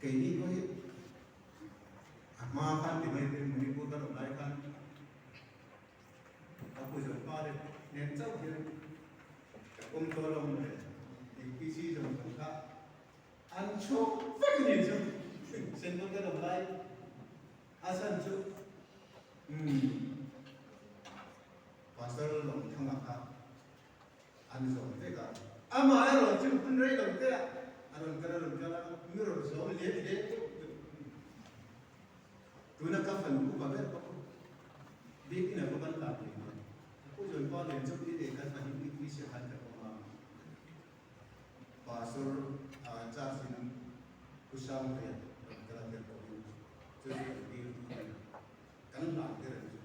Keini pawh hi a hma khan ti mai te Manipur kan awm lai khan a pu zawng pa te nen chauh hian ka awm tawh lo ang le. APC zawng zawng kha An chhuk vek a nih chu Senpui kan awm lai a chhan chu umm Pastor Lawmthanga kha an zawm vek a, amah erawh chu hun rei lo te ah a rawn kal a rawn kal a, mi rawn zawm lian hle tawh tawh. Tuna ka fanu upa ber pawh khu bik in a va kan tlan thei mai. A pu zawn pa nen chu i leh kan fanu i pui sia khan ka awm a. Pastor Charles in Pu Sangtea rawn kal a tir pawhin chu chu kan dil tu a ni. Kan hlan tir ang chu.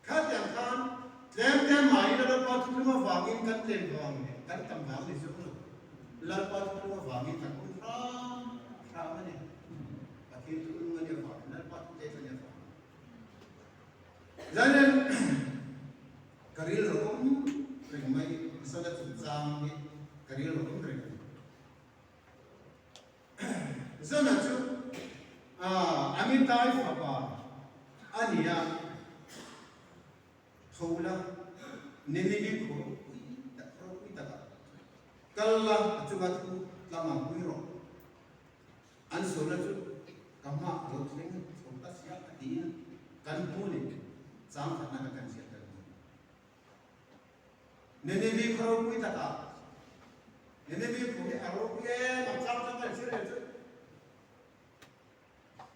Khatiang khan tlem te mahin a Lalpa thuthlung avangin kan tlem vang leh kan tam vang ni zawk lo. Lalpa thuthlung avangin kan awm hram hram a ni. Pathian thuthlung a nih avangin Lalpa thute chu a nih avangin. Zanin Ka rilru awm reng mai Zana chungchang hi ka rilru awm reng a ni. Zana chu Amitai fapa a ni a, tho la Ninivi khur ropui tak ropui takah kal la a chunga thu tlangah pui rawh. An sualna chu ka hmah a lo thleng chho ta sia a tiin kan hmu ni chang khatna ka kan ziak kan hmu. Ninivi khaw ropui takah Ninivi khu hi a ropui em ang chang chang kan chhir reng chu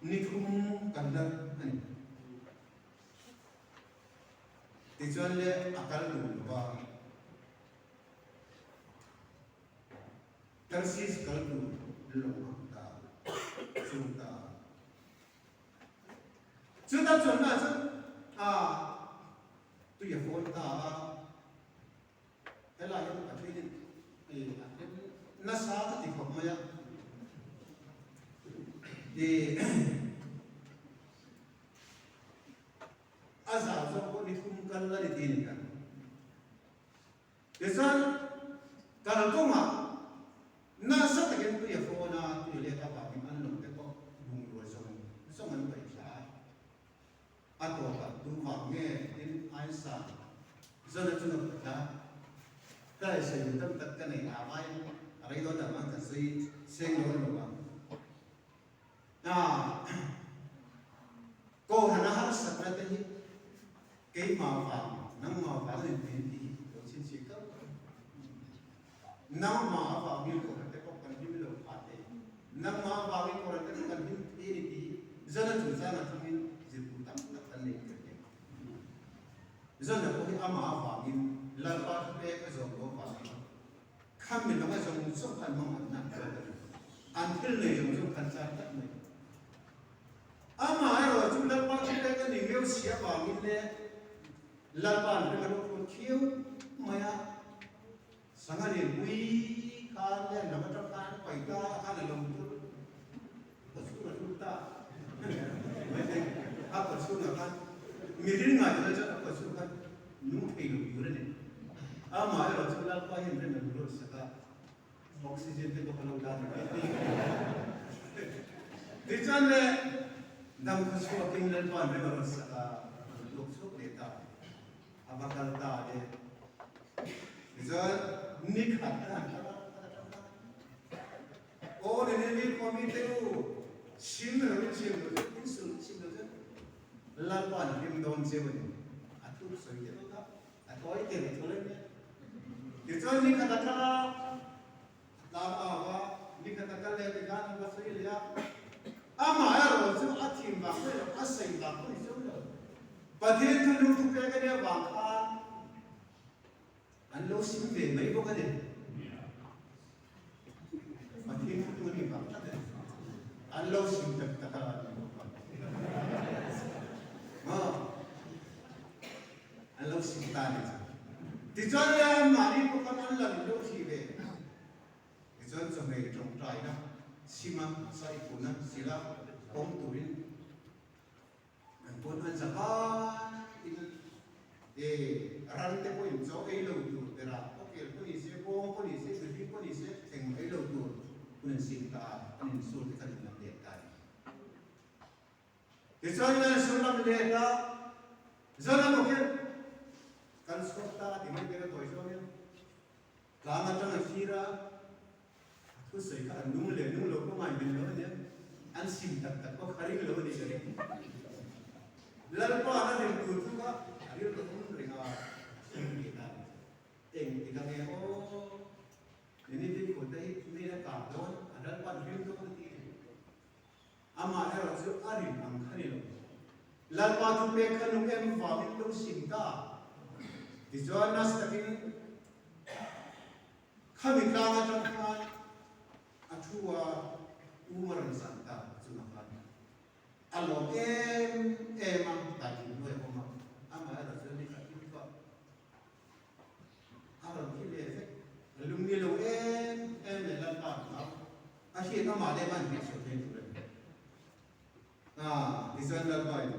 ni thum kan la a ni. Tichuan le a kal duh lova. Tarsis kal tur lawng ang ta chung ta. Chuta chuanna chu a tui a fawn ta a, helai hian Pathianin a hrem nasa ka ti khawp mai a. A zau zawk pawh ni thum kal a ni ti ni kan. Tichuan, kalkawngah nasa takin tui a fawn a, tui let avangin an lawng te pawh bungrua zawng zawng an paih thla a. A tawpah tu vang nge tin Aisa zana chunga paih thla ka leh sawi tam tak ka nei a vaiin a rei dawn avang ka zui seng dawn lo vang. Kohhran a harsatna te hi keimah vang, nangmah vang in min ti hi lo chhinchhiah keuh keuh. Nangmah avangin kohhran te pawh kan hlim lo phah thei. Nangmah avangin kohhran te pawh kan hlim thei a ni tih hi zana chungchangah thungin zirtur tam tak kan nei tir thei. Zana pawh hi amah avangin Lalpa thupek a zawm lo avangin Kha mi langa zawng zawng khan hmang an nak zawk a ni. An thil nei zawng zawng khan char tlat mai. Amaherawh chu Lalpa chu pek a ni meu si avangin le Lalpa an ring a lo thawn khiau mai a. Sangha lianpui khan le an lam atang khan an pai ta a khan a lo tur a chhung a lut ta. Mai a kawchhungah khan mi ring ngai tawh chuan a kawchhung khan Nung thei lo tur a ni. Amaherawh chu Lalpa hian rem a lo rawn sak a, oxygen te pawh a lo la ni mai thei. Tichuan le dam khaw chhuakin Lalpa'n rem a rawn sak a, a rawn tuak chhuak leh ta, a va kal ta le. Tichuan ni khat a han kal a, a la tang ta. Aw ni ni ni khua mi te u, sim lo in sim lo zet, in sul sim lo zet. Lalpa'n hlim dawn cheu a ni. A thup sawi te pawh kha A tawi tir a thul ania. Tichuan ni khat a kal a, a tlang au a, ni khat a kal leh tikhan a va sawi leh a. Amah erawh chu a thin vang pawh ni lo, a sawi vang pawh ni chuang lo. Pathian chu lungthu pek a nia vang khan an lo sim ve mai bawk a ni. Pathian thu tu a nih vang tlat a ni. An lo sim tak tak a ni bawk a. Maw? An lo sim ta a ni chu. Tichuan le anmahni pawh khan an la in lo thli ve. Tichuan chawhmeh tawngtaina sima saipuna sila pawm turin An pawn an zavai in e ran te pawh in chaw ei lo tur bera khawkel pawh ni se, bawng pawh ni se, mihring pawh ni se engmah ei lo tur hun an sim ta a, an insur te khan in lam let ta a ni. Tichuan an insur lam let a, Zana bawkin kan chhuak ta a ti mai ber a tawi zawng hian tlang atang a thlir a, A thusawi kha an nung leh nung lo pawh ngaihven lo a nia, an sim tak tak pawh kha ring lo a ni ka ring. Lalpa na rin tur chu kha a rilru awm reng a, a sim ve ta a ni. Eng ti ka nge aw, Nineveh khua te hi mi a kap dawn, a Lalpa'n ring dawn a ti a ni. Amah erawh chu a rin ang kha ni lo. Lalpa thu pek kha nung em vangin lo sim ta. Tichuan nasa takin Khami tlang atang khan a thu a um a rawn zan ta chungah khan a lawm em em a, tai in hnuai a awm a, amaherawh chuan ni khat in thuah a rawn thi leh vek, a lung ni lo em em leh Lalpa an hlau a hriat amah leh amah inhriat chhuah thei tur a ni. Tichuan Lalpa in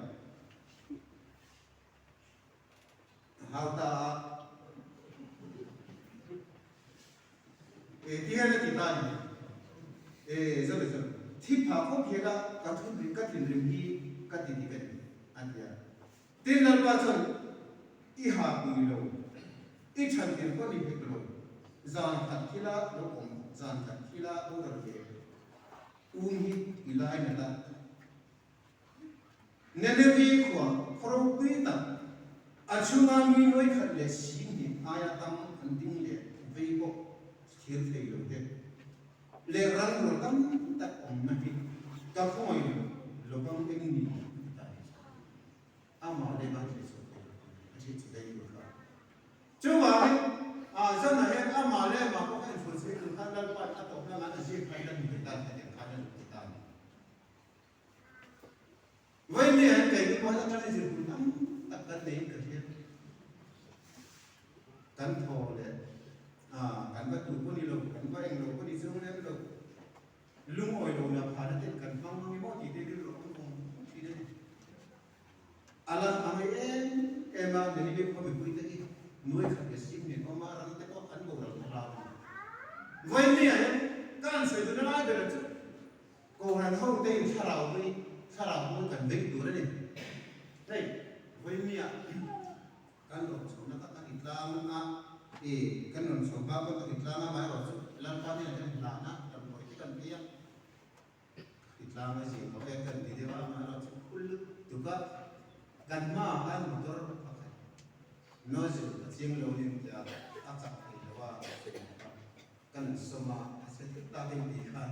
A hau ta a. E ti hian a ti ta a ni. E zo le zo, thi phah khawp hian a ka thu ka thinrim hi ka ti dik a ni, a ti a. Tin Lalpa chuan, I ha pui lo, i than tir pawh ni hek lo, zan khat thila lo awm, zan khat thila boral ve um hi i lai nat a. Nineveh khua khaw ropui tak, a chhunga mi nuai khat leh 20,000 aia tam an ding leh vei pawh thlir thei lo te leh ral rual tam tak awmna hi ka khawngaih lo, lovang eng ni ti ta ni. Amah leh a thil chhuah thei lo a thil chu daih tur kha. Chuvangin, zanah hian amah leh amah pawh kha infuih chhuih tur khan Lalpa'n a tawpna ngan a zir khan kan hmu thei ta a ni, hetiang khan a ni ti ta a ni. Vawiin hian keini pawh hian atangin zirpui tam tak kan neiin ka hria. Kan thaw leh kan va tu pawh ni lo, kan va eng lo pawh ni chuang lem lo. Lungawi lo lah phahna ten kan hmang ang emaw tih te rilru a awm vawng vawng thin a ni. A la a ngai em em a, Nineveh khua mipui te hi nuai khat leh sim nen awm a, ram te pawh an boral ta hlau a ni. Vawiin hian ka han sawi duhna lai berah chu Kohhran ho te in thlarau pui thlarau pui kan vei tur a ni. Hei vawinia kan rawn chhohna kha kan intlang a, i kan rawn chho hma pawh kan intlang a, amaherawh chu Lalpa hnenah hian hlahna damdawi te kan ei a, intlang a zir tawh e kan ti deuh a, amaherawh chu khul lutuk a, kan hmaah khan motor pakhat nozzle a chiang lo a ni tia a chak thei lo a, Kan sawm a, a che tlat tak in tih khan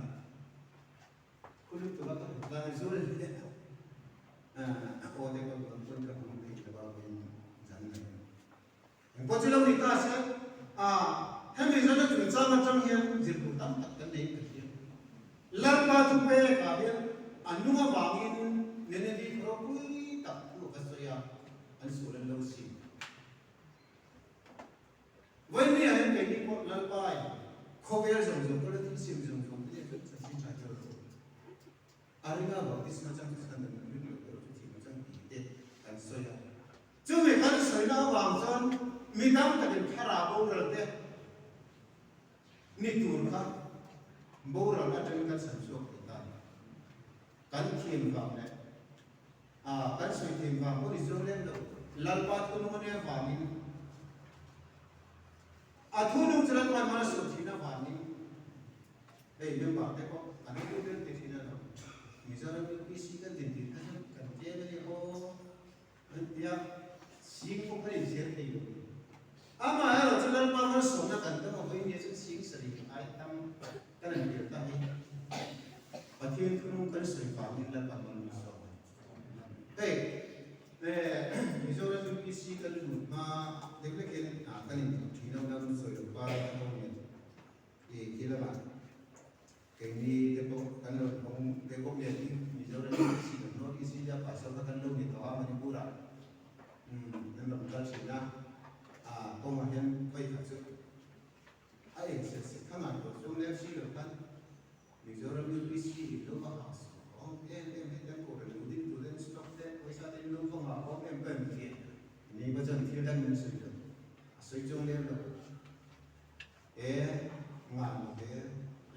khu lutuk a ka hmu tlang zul hle a, a aw te pawh kan pawn ka hmang thei lo a vawiin zan mai. Engpawh chu lo ni ta se, a hemi zana chungchang atang hian zirtur tam tak kan nei in ka hria. Lalpa thu pek ah hian a nung avangin Nineveh khaw ropui tak thu a va sawi a, an sual an lo sim. Vawinia hian keini pawh Lalpai khawvel zawng zawng pawh la thil sim zawng zawng te chu chanchin tha tel lo. A ringa baptisma chang chu chhan dan ring lo erawh chu thihna chang tih te kan sawi a. Chumi kan sawina avang chuan mi tam takin thlarau boral te ni tur kha boral atangin kan chhan chhuak thei ta a ni. Kan thiam vang leh A, kan sawi thiam vang pawh ni chuang lem lo, Lalpa thunung a nia vangin, a thunung chu Lalpa hmana sawi thin avangin, hei member te pawh an pu ber ti thin a lo, Mizoram UPC kan din tih kha chuan kan tlem a nia aw, an ti a, sing pawh kha inzir thei lo. Amaherawhchu Lalpa malsawmna kan dawng a vawiin nia chuan 70,000 ai tam kan han tir ta hi Pathian thunung kan sawi vangin Lalpa mal min sawm a ni. Hei Mizoram UPC kan lut hma lek lek hian kan inthawk thin a, unau sawi lo pa kan awm nen khi lamah Keini te pawh kan lo hmang ve bawk nen hi Mizoram UPC kan North East India pastor kha kan lo ni tawh a Manipur ah an rawn kal thin a, ah kawngah hian khawi khat chu a eng set set kha ngai tawh chuang lem si lo khan Mizoram UPC in lo va hah suh awm em em hetiang kohhran lo ding tur ten stock te pawisa te in lo va ngah awm em ka inti ni ka chuan thil dang min sawi lo a sawi chuang lem lo. He ngan he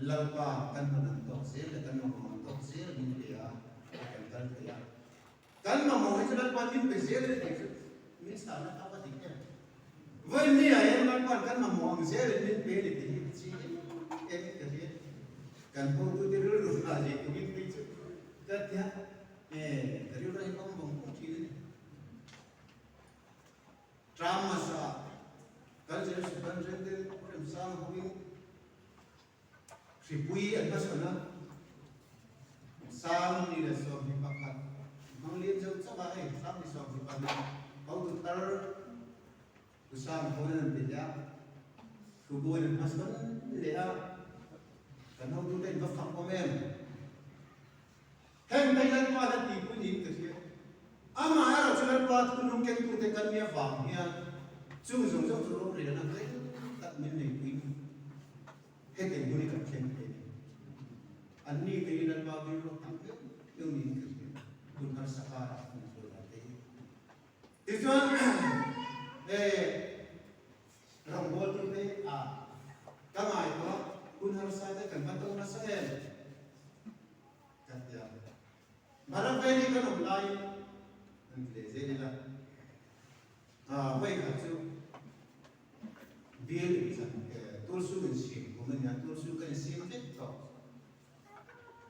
Lalpa kan hman ang tawk zel leh kan mamawh ang tawk zel min pe a, hei kan kal thei a. Kan mamawh hi chu Lalpa'n min pe zel a ni tih chu min chhahna kha va dik em? Vawiin ah hian Lalpa'n kan mamawh ang zelin min pe a ni tih hi chi em em ka hria. Kan hotute rilru hna zir turin phei chu ka tia, e ka rilru hi awm vawng vawng thin a ni. Tram hmasa kan zir Superintendent Remsanga bawkin hripui an hmachhawn a, 2021 hmang lian zo chauh a, hei 2022 hotu thar Pu Sang Hawn an rawn ti leh a, thubuai an hmachhawn leh a, kan hotute in va fak awm em? Heng te Lalpa la tihpui niin ka hria. Amaherawh chu Lalpa thunlung kengtute kan nia vang hian chung zawng zawng chu rorelna hlei tak min neipui hetiang hun hi kan thleng thei a ni. Anni te hi Lalpa rilru tam deuh deuh niin ka hria. Hun harsa karah min hruai dan te hi. Tichuan rawngbawltute ah ka ngaihtuah hun harsa te kan va tawng nasa em? Kan ti a. Barak Valley kan awm laiin an ti leh zel ila, vawi khat chu bial inthlan Tulsu insiam kum a nia, Tulsu ka insiam vek tawh.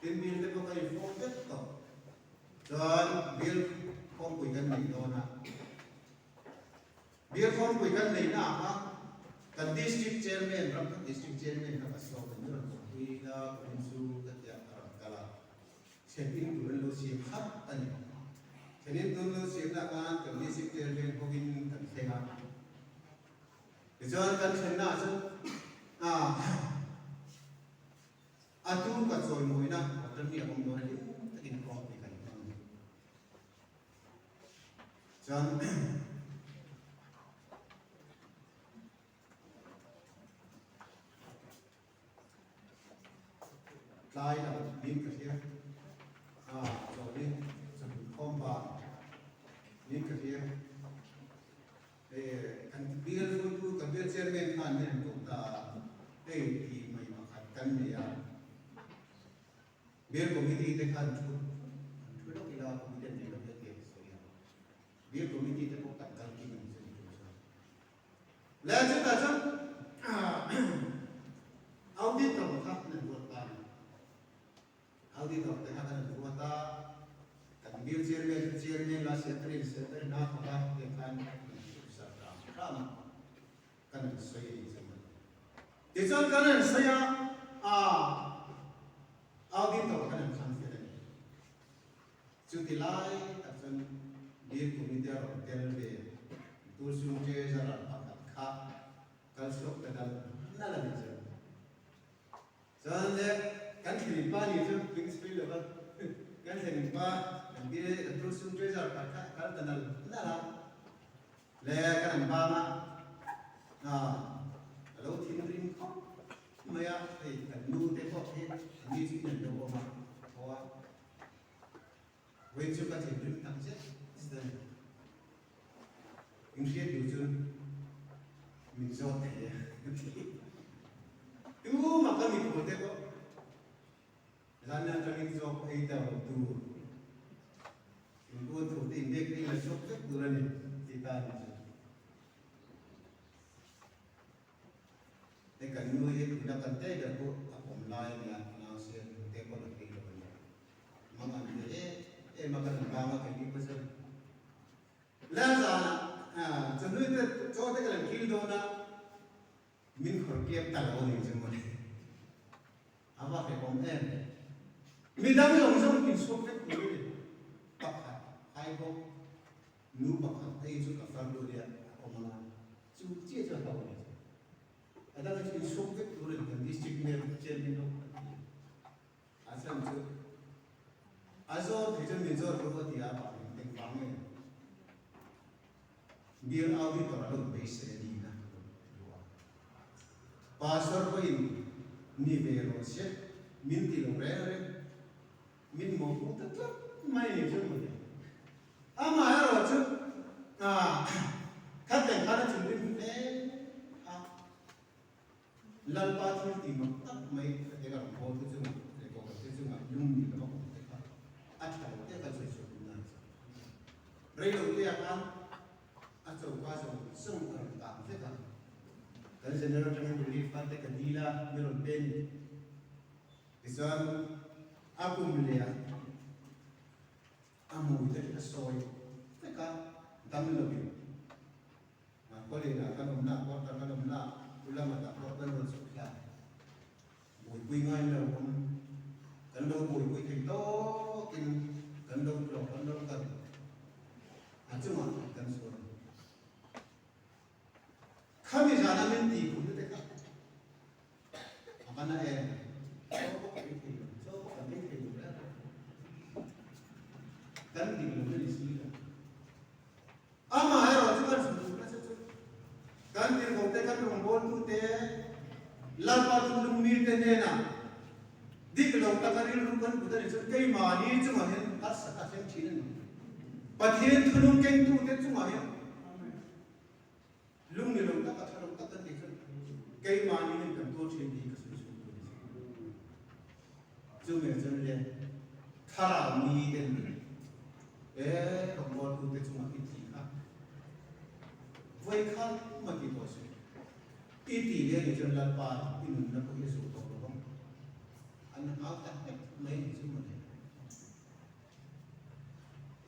Tin bial te pawh ka infawm vek tawh. Chuan bial khawmpui kan nei dawn a. Bial khawmpui kan neihna ah kha kan District Chairman, Ramthak District Chairman kha ka sawm a, min rawn kawpui la ka rin chu ka tia a rawn kal a, thlen in tur an lo siam khat a ni. Thlen in tur an lo siamna ah khan kan District Chairman hovin kan thleng a, tichuan kan thlenna ah chuan a tu ka chawimawina hotel hi a awm dawn a hlim takin khawmpui kan hmang a ni. Chuan tlai lam niin ka hria a chawlhi chawhnu khawm ban niin ka hria e kan bial hruaitu kan bial chairman khan min rawn koh ta a hei tih mai pakhat kan nei a. Bial Committee te khan thu an thu lawk ila Committee an nei lo hle tih an sawi a. Bial Committee te pawh kan kal kim ang chu ni tur chuan. Le chutah chuan Auditor kha an han ruat ta a ni. Auditor te kha kan han ruat a, kan Bial Chairman chu Chairman la Secretary in Secretary hna thawk a te khan an thu sak hram hram a. Kan han sawi a ni chuan. Tichuan kan han sawi a, a auditor kan han thlang fel a ni. Chuti lai tak chuan Bill Committee a rawn tel ve Tulsung Treasurer pakhat kha kal chhuak ta dal nal a ni chuan. Chuan le kan thlenin pa ni chu hming sawi lo va, kan thlenin pa kan Bill kan Tulsung Treasurer pakhat kha a kal ta nal nal a. Le kan an bang a, a lo thinrim khawp mai a, hei kan nu te pawh hi an ni chu in an lo awm a, a tho a, vawiin chu ka thinrim tak zet zet a ni. In hriat duh chuan min zawt thei a ti. Tumah ka mikhual te pawh zan atangin zawk ei ta lo tur. Thingkung thu te inbiak hi la chhuak vek tur a ni tih ta a ni chu. Hei kan nu hi tuna kan te ber pawh a pawm lai a nia, nau se te pawh la thei lo a ni. Mang an ve em em a kan bang a kan ni pasal. La zanah Chawhnu te chaw te ka lo kil dawn a, min khawr kep ta lo a ni chu mawle. A va hrehawm em. Midang zawng zawng inchhuak vek tur a ni. Pakhat hai bawk. Nu pakhat phei chu ka far lu hian a awm anga, chu chiah chu a hlauh a ni chu. A dang hi chu insuk vek tur a ni, kan district mem chairman ho kan ti a. A chhan chu a zawn thei chuan min zawn ru a ti a, vangin engvang nge bial auditor a lo beisei a ni na ka lo ti a. Pastor pawhin ni ve rawh se min ti lo reng reng. Min mawhpuh ta tlat mai ni chu mawle. Amaherawh chu khateng khan a thinrim hle a, Lalpa thil tih mak tak mai khateng a rawn haw te chungah leh kawhhran te chungah lung ni lova awm te kha a tha lo te kha sawi chhuah duh nan chuan reilote-ah khan a choka zawng zawng a rawn kang vek a. Kan General atangin relief fund te ka dil a, mi rawn pe ni. Tichuan, a kum leh a hmui te a sawi vek a, dam lovin Kawlena kan awmna, quarter kan awmna, Ulamata pawh kan rawn chhuk thla. Buaipui ngai lo awm, kan lo buaipui thei tawkin kan lo tlawh, kan lo kal a chungah kan sual. Khami zana min tih khumna te kha a va na em? Chaw pawh kan ei thei lo, chaw pawh kan ei thei lo reng reng. Kan dik lo na ni si lo. Amaherawhchu kan hmu duh nasa chu kan tirhkohte, kan rawngbawltute, Lalpa thuthlungmite hnenah dik lo taka rilru kan put a nih chuan keimahni chungah hian harsat a thleng thin a ni. Pathian thunung kengtute chungah hian Lung ni lo tak a tha lo tak kan tih chuan keimahni in kan tuar thin tih hi ka sawi chhuak tur a ni. Chu meh chuan le thlarau mi ten e rawngbawltu te chungah i ti kha vawi khat mah ti tawh suh. I ti le nih chuan Lalpa i nunna pawh hi a zuh tawh lo vang. An au tak vek mai nih chu mawle.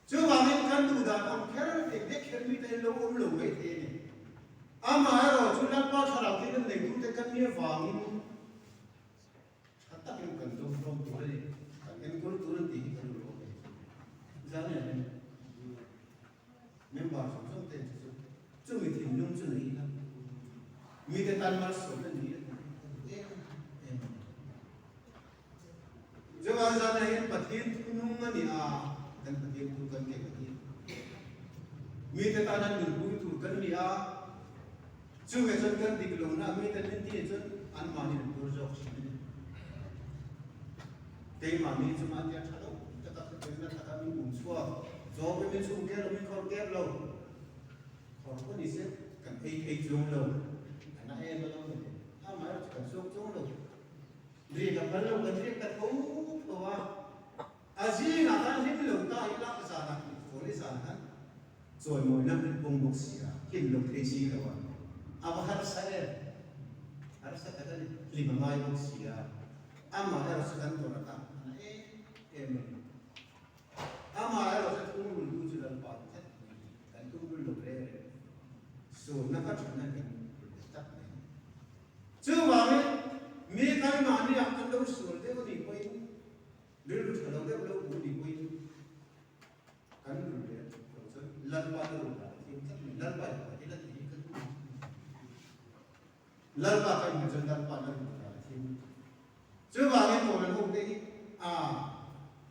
Chuvangin kan duh dan awm kher thei vek kher mite hi lo awm lo mai thei a ni. Amaherawh chu Lalpa thlarau thil an neitute kan nia vangin tha takin kan do hlawm tur a ni, kan enkawl tur a ni tih hi kan lo awm a ni. Zan leh hlim member zawng zawng ten chu chu chumi thinlung chu nei ila mite tan malsawmna ni ila tih hi ka duh em em a ni. Chuvang zanah hian Pathian thunung a ni a, kan Pathian thu kan keng a ni. Mite tana nunpui tur kan ni a, chuveh chuan kan dik lohna mite min tih chuan anmahni an tur zawk thin a ni. Keimahni chungah tia tha lo taka khawpelna taka min um chhuak, chaw pe min chhung ker lo, min khawr ker lo, khawr pawh ni se kan ei thei chuang lo, an a em a lo ni. Amaherawhchu kan chhuak chuang lo. Ri ka phal lo, kan riak ta tho tho a. A zingah khan hlim lo ta ila zanah Holi zan khan chawimawina kan pawng bawk si a, hlim lo thei si lo a, a va harsa em? Harsa tak a ni, hlim a ngai bawk si a, amaherawh chu kan tawrh a kha a na em em a ni. Amaherawh chu thungrultu chu Lalpa ni tlat mai ni, kan thungrul lo reng reng, sualna kha thatna kan rul leh tlat mai ni. Chuvangin, mi keimahniah an lo sual deuh a nih pawhin, rilru tha lo deuh lo bu nih pawhin kan rul leh lo chuan Lalpa na rul dan a thiam tlat mai. Lalpa in pakhat ila tih hi ka duh. Lalpa ka inhmuh chuan Lalpa na rul dan a thiam. Chuvangin Paula ho te hi a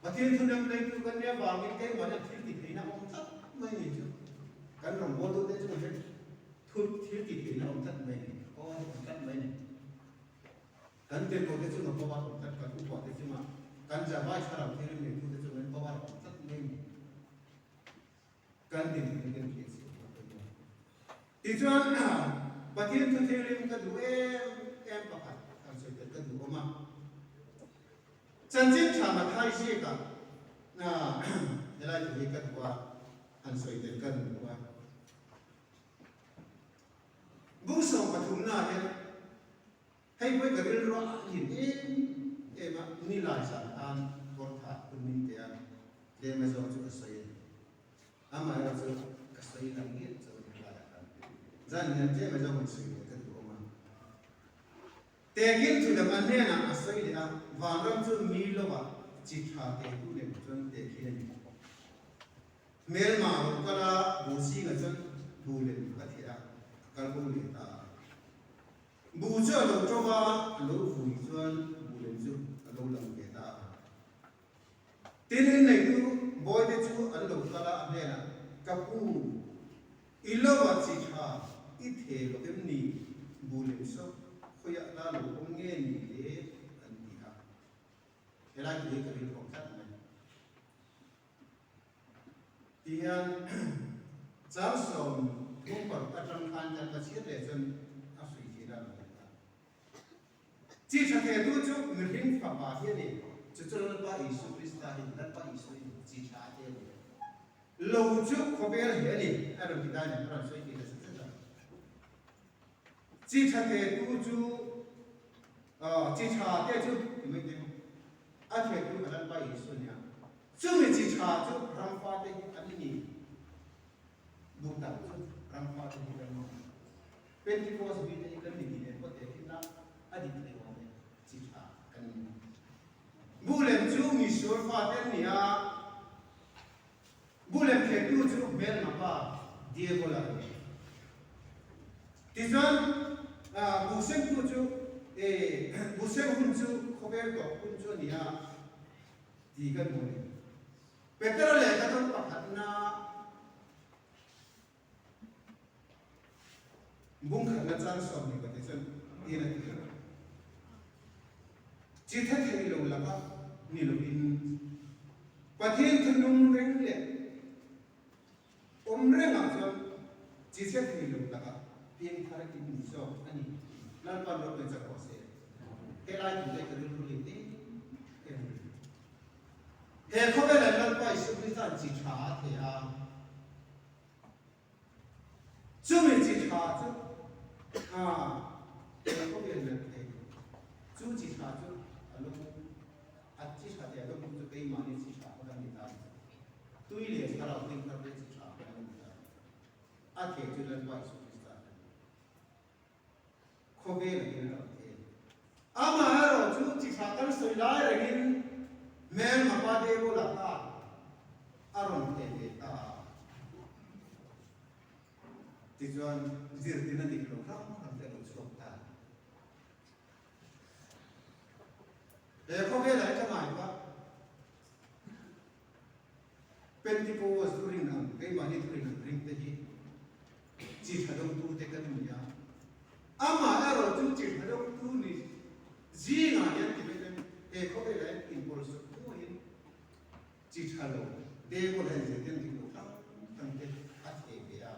Pathian thu nem neitu kan nia vangin keimahni thil ti theihna awm tlat mai ni chu kan rawngbawltute chungah hian Thu thil ti theihna awm tlat mai ni, aw awm tlat mai ni. Kan tirhkohte chunga power awm tlat, kan upate chunga kan Javai thlarau thianghlim neitute chunga in power awm tlat mai ni. Kan dinhmun hi kan hriat si a pawimawh. Tichuan, Pathian thu thianghlim ka duh em em pakhat han sawi tel ka duh awm a. Chanchin tha Mathai ziakah helai thu hi ka duh a, han sawi tel ka duh a. Bung 13 hian hei pawh ka rilru a lim em em a, nilai zan khan kawrtha hun min pe a, tlem azawng chu ka sawi a ni. Amaherawhchu ka sawi lang ngiat chu nilaiah khan pe. Zan hian tlem a zawk in sawi leh ka duh awm a. Tekin thu dang a hnenah a sawi leh a, vanram chu mi lovah chi tha te tu lem chuan teh khi a ni. Hmelma lo kal a, bu zingah chuan bu lem a theh a, a kal bo leh ta a. Bu chu a lo to a, a lo vui chuan bu lem chu a lo lang ve ta a. Tin, inneitu bawite chu an lo kal a, a hnenah, Ka pu, i lo a chi tha i the lo em ni? Bu lem saw khawiah la lo awm nge ni le? an ti a. Helai thu hi ka rilhawm tlat mai. Ti hian chang 36 atang khan kan va chhiat leh chuan a hrui thei dan a ni ta. Chi tha thetu chu mihring fapa hi a ni. Chu chu Lalpa Isu Krista hi Lalpa Isu in chi tha a te a ni. Lo chu khawvel hi a ni a rawn ti ta a ni, a rawn sawi thei ta zet zet a. Chi tha thetu chu chi tha te chu ti mai teh ang, a thetu kha Lalpa Isu a ni a. Chumi chi tha chu ram fate hi an ni. Duh tak chu ram fate hi kan ni. Pentecost mite hi kan ni tih leh pawh tehkhinna a dik thei awm e, chi tha kan ni. Bu lem chu mi sual fate an ni a, bu lem thehtu chu hmelma pa Diabola a ni. Tichuan, bu sengtu chu, bu seng hun chu khawvel tawp hun chu a ni a tih kan hmu a ni. Petera lehkha dawn pakhatna. Bungkhatna chang 12 te chuan tin a ti a. Chi the thei lo laka ni lovin Pathian thunung reng leh awm rengah chuan chi chhe thei lo laka piangthar in ni zawk a ni. Lalpan ropui chak rawh se. Helai tute ka rilru leh em em a ni. He khawvelah Lalpa Isua Krista'n chi tha a thei a. Chumi chi tha chu a he khawvel nat thei chu chi tha chu a lo a chi tha te a lo hmuh chu keimahni chi tha kha kan ni ta. Tui leh thlarau ding thar te chi tha kha kan ni ta. A thei chu Lalpa Isua Krista a ni. Khawvel a hel lo thei. Amaherawh chu chi tha kan sawi lai rengin hmelma pa Devola kha a rawn thei ve ta a. Tichuan zirtirna dik lo hrang hrang te a lo chhuak ta. He khawvelah hi ka ngaihtuah Pentecost thurin ang, keimahni thurin ang ring te hi chi tha deuhtu te kan ni a. Amah erawh chu chi tha deuhtu ni zingah hian ti mai ten he khawvelah hian inpawlsawk hnuaiin chi tha lo Devil hian zirtir dik lo hrang hrang te a thei ve a.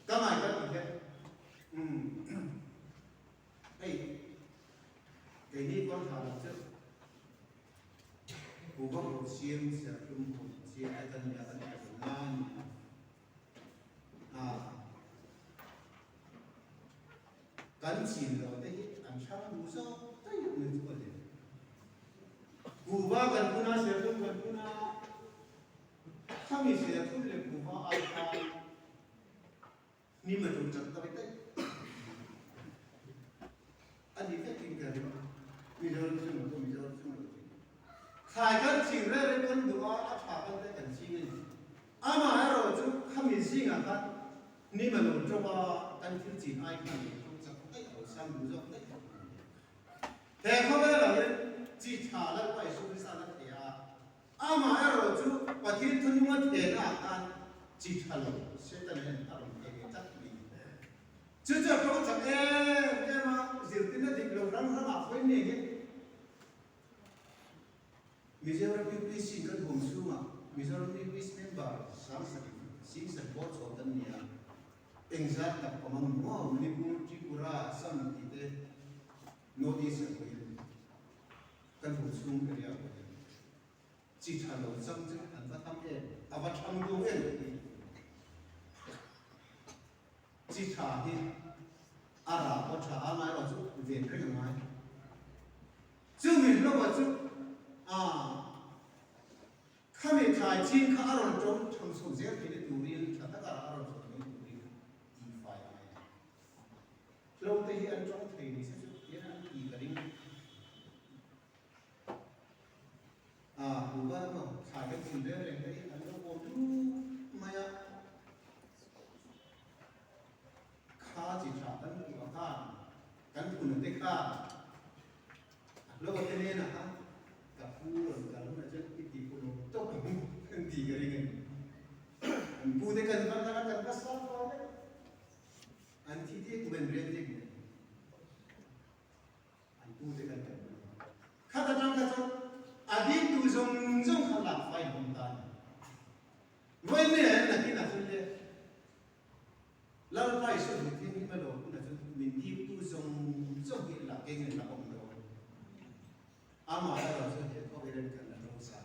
Ka ngaihtuah ti hian umm hei keini kawrthah lam chu Pu vak lo siam serhlum hu siam te kan nia kan ti lo na a ni a. Kan chin lo te hi an hrang duh zawk daih mai chu a le. Pu va kan phun a serhlum kan phun a, khami serhlum leh pu va ai khan Hnim a ṭul chak ta vek daih. A ni vek in ka ring. Mizoram chhung lo pawh Mizoram chhung lo thin. Thlai kan ching reng reng kan duh a, a tha kan te kan ching a ni. Amaherawh chu khami zingah khan hnim a lo ṭawp a, kan thil chin ai khan lo ṭawp chak daih a lo sang duh zawk daih a. He khawvelah hian chi tha Lalpa Isu Krista a thei a, Amaherawh chu Pathian thununga thehna ah khan chi tha lo Satan hian a rawn thei ve tlat mai. Chu chu a tawng chak em em a, zirtirna dik lo hrang hrang ah pawhin nei hian Mizoram UPC kan huam chhungah Mizoram UPC member 70,000 singsen bawr chho kan ni a, engzat tak awm ang maw Manipur, Tripura, Assam tih te North East ah pawhin Kan hmuh chhung area ah pawh hian chi tha lo chang chu an va tham em, a va tham duh em tih hi chi tha hi a rah pawh tha a ngai erawh chu ven reng a ngai. Chumi hlawh chu a khami thlai chin kha a rawn ṭo ṭhang chho zel theihna turin tha taka rah a rawn chho theihna turin tihfai a ngai a. Kan phun te kha a hlo te nena kha ka pu rawn kal hunah chuan i ti pu lo tawp ang an ti ka ring a ni. An pu te kan va kal a kan va sawm fo vek a, an thi te kum an rian te kum an pu te kan kal hman a. Khat atang kha chuan a ding tu zawng zawng kha lak fai hawm ta a ni. Vawi mai ah hian nakinah chuan le Lalpa Isua hmuh thing hi hmelaw hunah chuan min diptu zawng zawng hi lak keng in la awm dawn. Amah erawh chu he khawvel in kan la ro sa.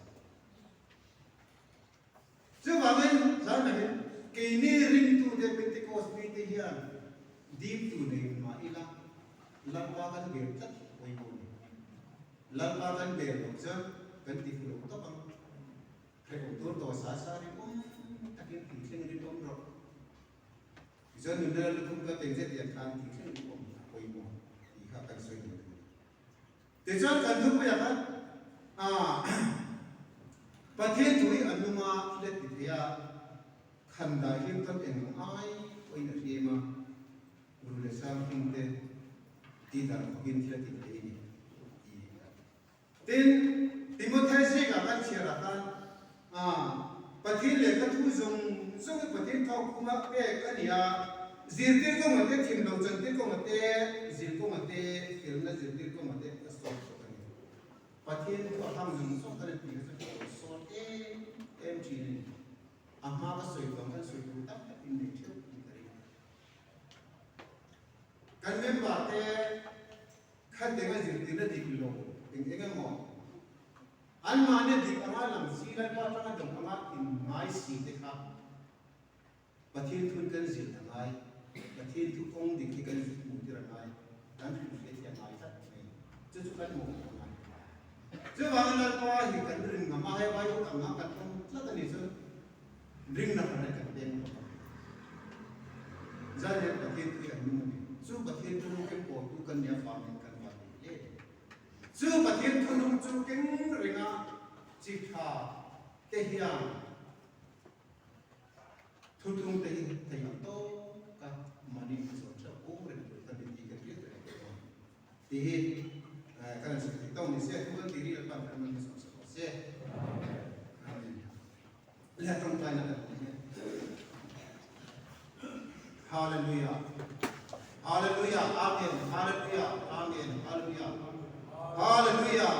Chuvangin zan takin keini ringtute Pentecost mite hian diptu nei mah ila Lalpa kan bel tlat hi pawimawh a ni. Lalpa kan bel loh chuan kan ti fuh lo tawp ang. Hrehawm tur tawh sa sa rinawm takin tih thleng rinawm rawh. Tichuan nunna la lukhum ka pek zet lian khan tih thleng rinawm a pawimawh tih kha kan sawi duh thung. Tichuan kan thupuiah khan ah Pathian thu hi a nunga thil a ti thei a, khan dah hlim tawn eng ang ai pawhin a hlim a, ru leh sang hming te ti dan khawpin thil a ti thei a ni tih a. Tin, Timothea zingah kan chhiarah khan, Pathian lehkha thu zawng zawng hi Pathian thawk khumah pek a ni a, zirtir kawnga te, thim lo chantir kawnga te, zir kawnga te, felna zirtir kawnga te a sawt bawk a ni. Pathian thu a hlang zawng zawng kan tih kha chu a sawt em em thin a ni. A hma ka sawi vang khan sawi tur tak tak in nei theuh in ka ring. Kan member te Khat enga zirtirna dik lo eng eng emaw anmahni dik anga lang si Lalpa atanga dawng anga inngai si te kha Pathian thun kan zir a ngai, Pathian thu kawng dik hi kan hmuh tir a ngai, kan hrilhhriat hi a ngai tlat mai. Chu chu kan mawh a ngai. Chuvangin Lalpa hi kan ring ngam a, hei Bible anga kan awm tlat a nih chuan Ringna khan a kan peng bawk a. Zan hian Pathian thu hi an nung a ni. Chu Pathian thu nung keng pawltu kan nia vangin kan van nei hle a ni. Chu Pathian thu nung chu keng renga chi tha te hian thuthlung te hi thei ang tawk a mahni in zawh theuh awm reng tur kan ni tih kan hriat reng tur a ni. Tih hi kan han sawi thei tawk ni se, thu kan ti rih lalpan kan man hmasawm sak rawh se. Amen. Le tawngtaina kan hmang hian. Hallelujah. Hallelujah. Amen. Hallelujah. Amen. Hallelujah. Hallelujah.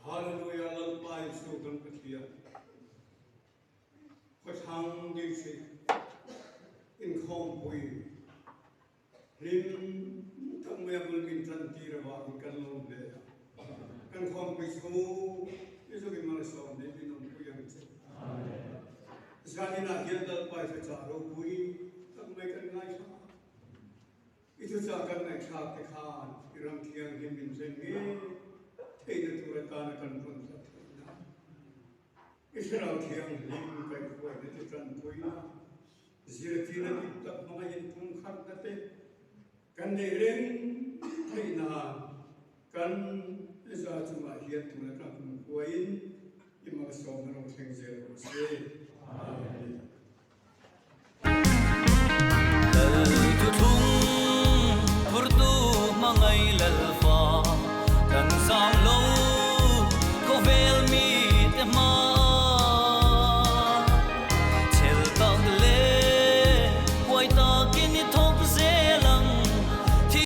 Hallelujah Lalpa Jesuh kan Pathian Khawthlang District inkhawmpui hlim tak mai a bul min tan tir avangin kan lawm hle a. Kan khawmpui chhung Jesuh in malsawm leh min awmpui ang che. Zaninah hian Lalpa i thuchah ropui tak mai kan ngaithla a. I thuchah kan ngaihthlak te khan i ram thianghlim min hlen ngei theihna tur atana kan rawn tlat theihna i thlarau thianghlim kaihhruaina te tanpuina zirtirna dik tak hmanga inpumkhatna te kan neih reng theih nan kan za chungah hian tun atang kum khuain i malsawmna lo thleng zel rawh se.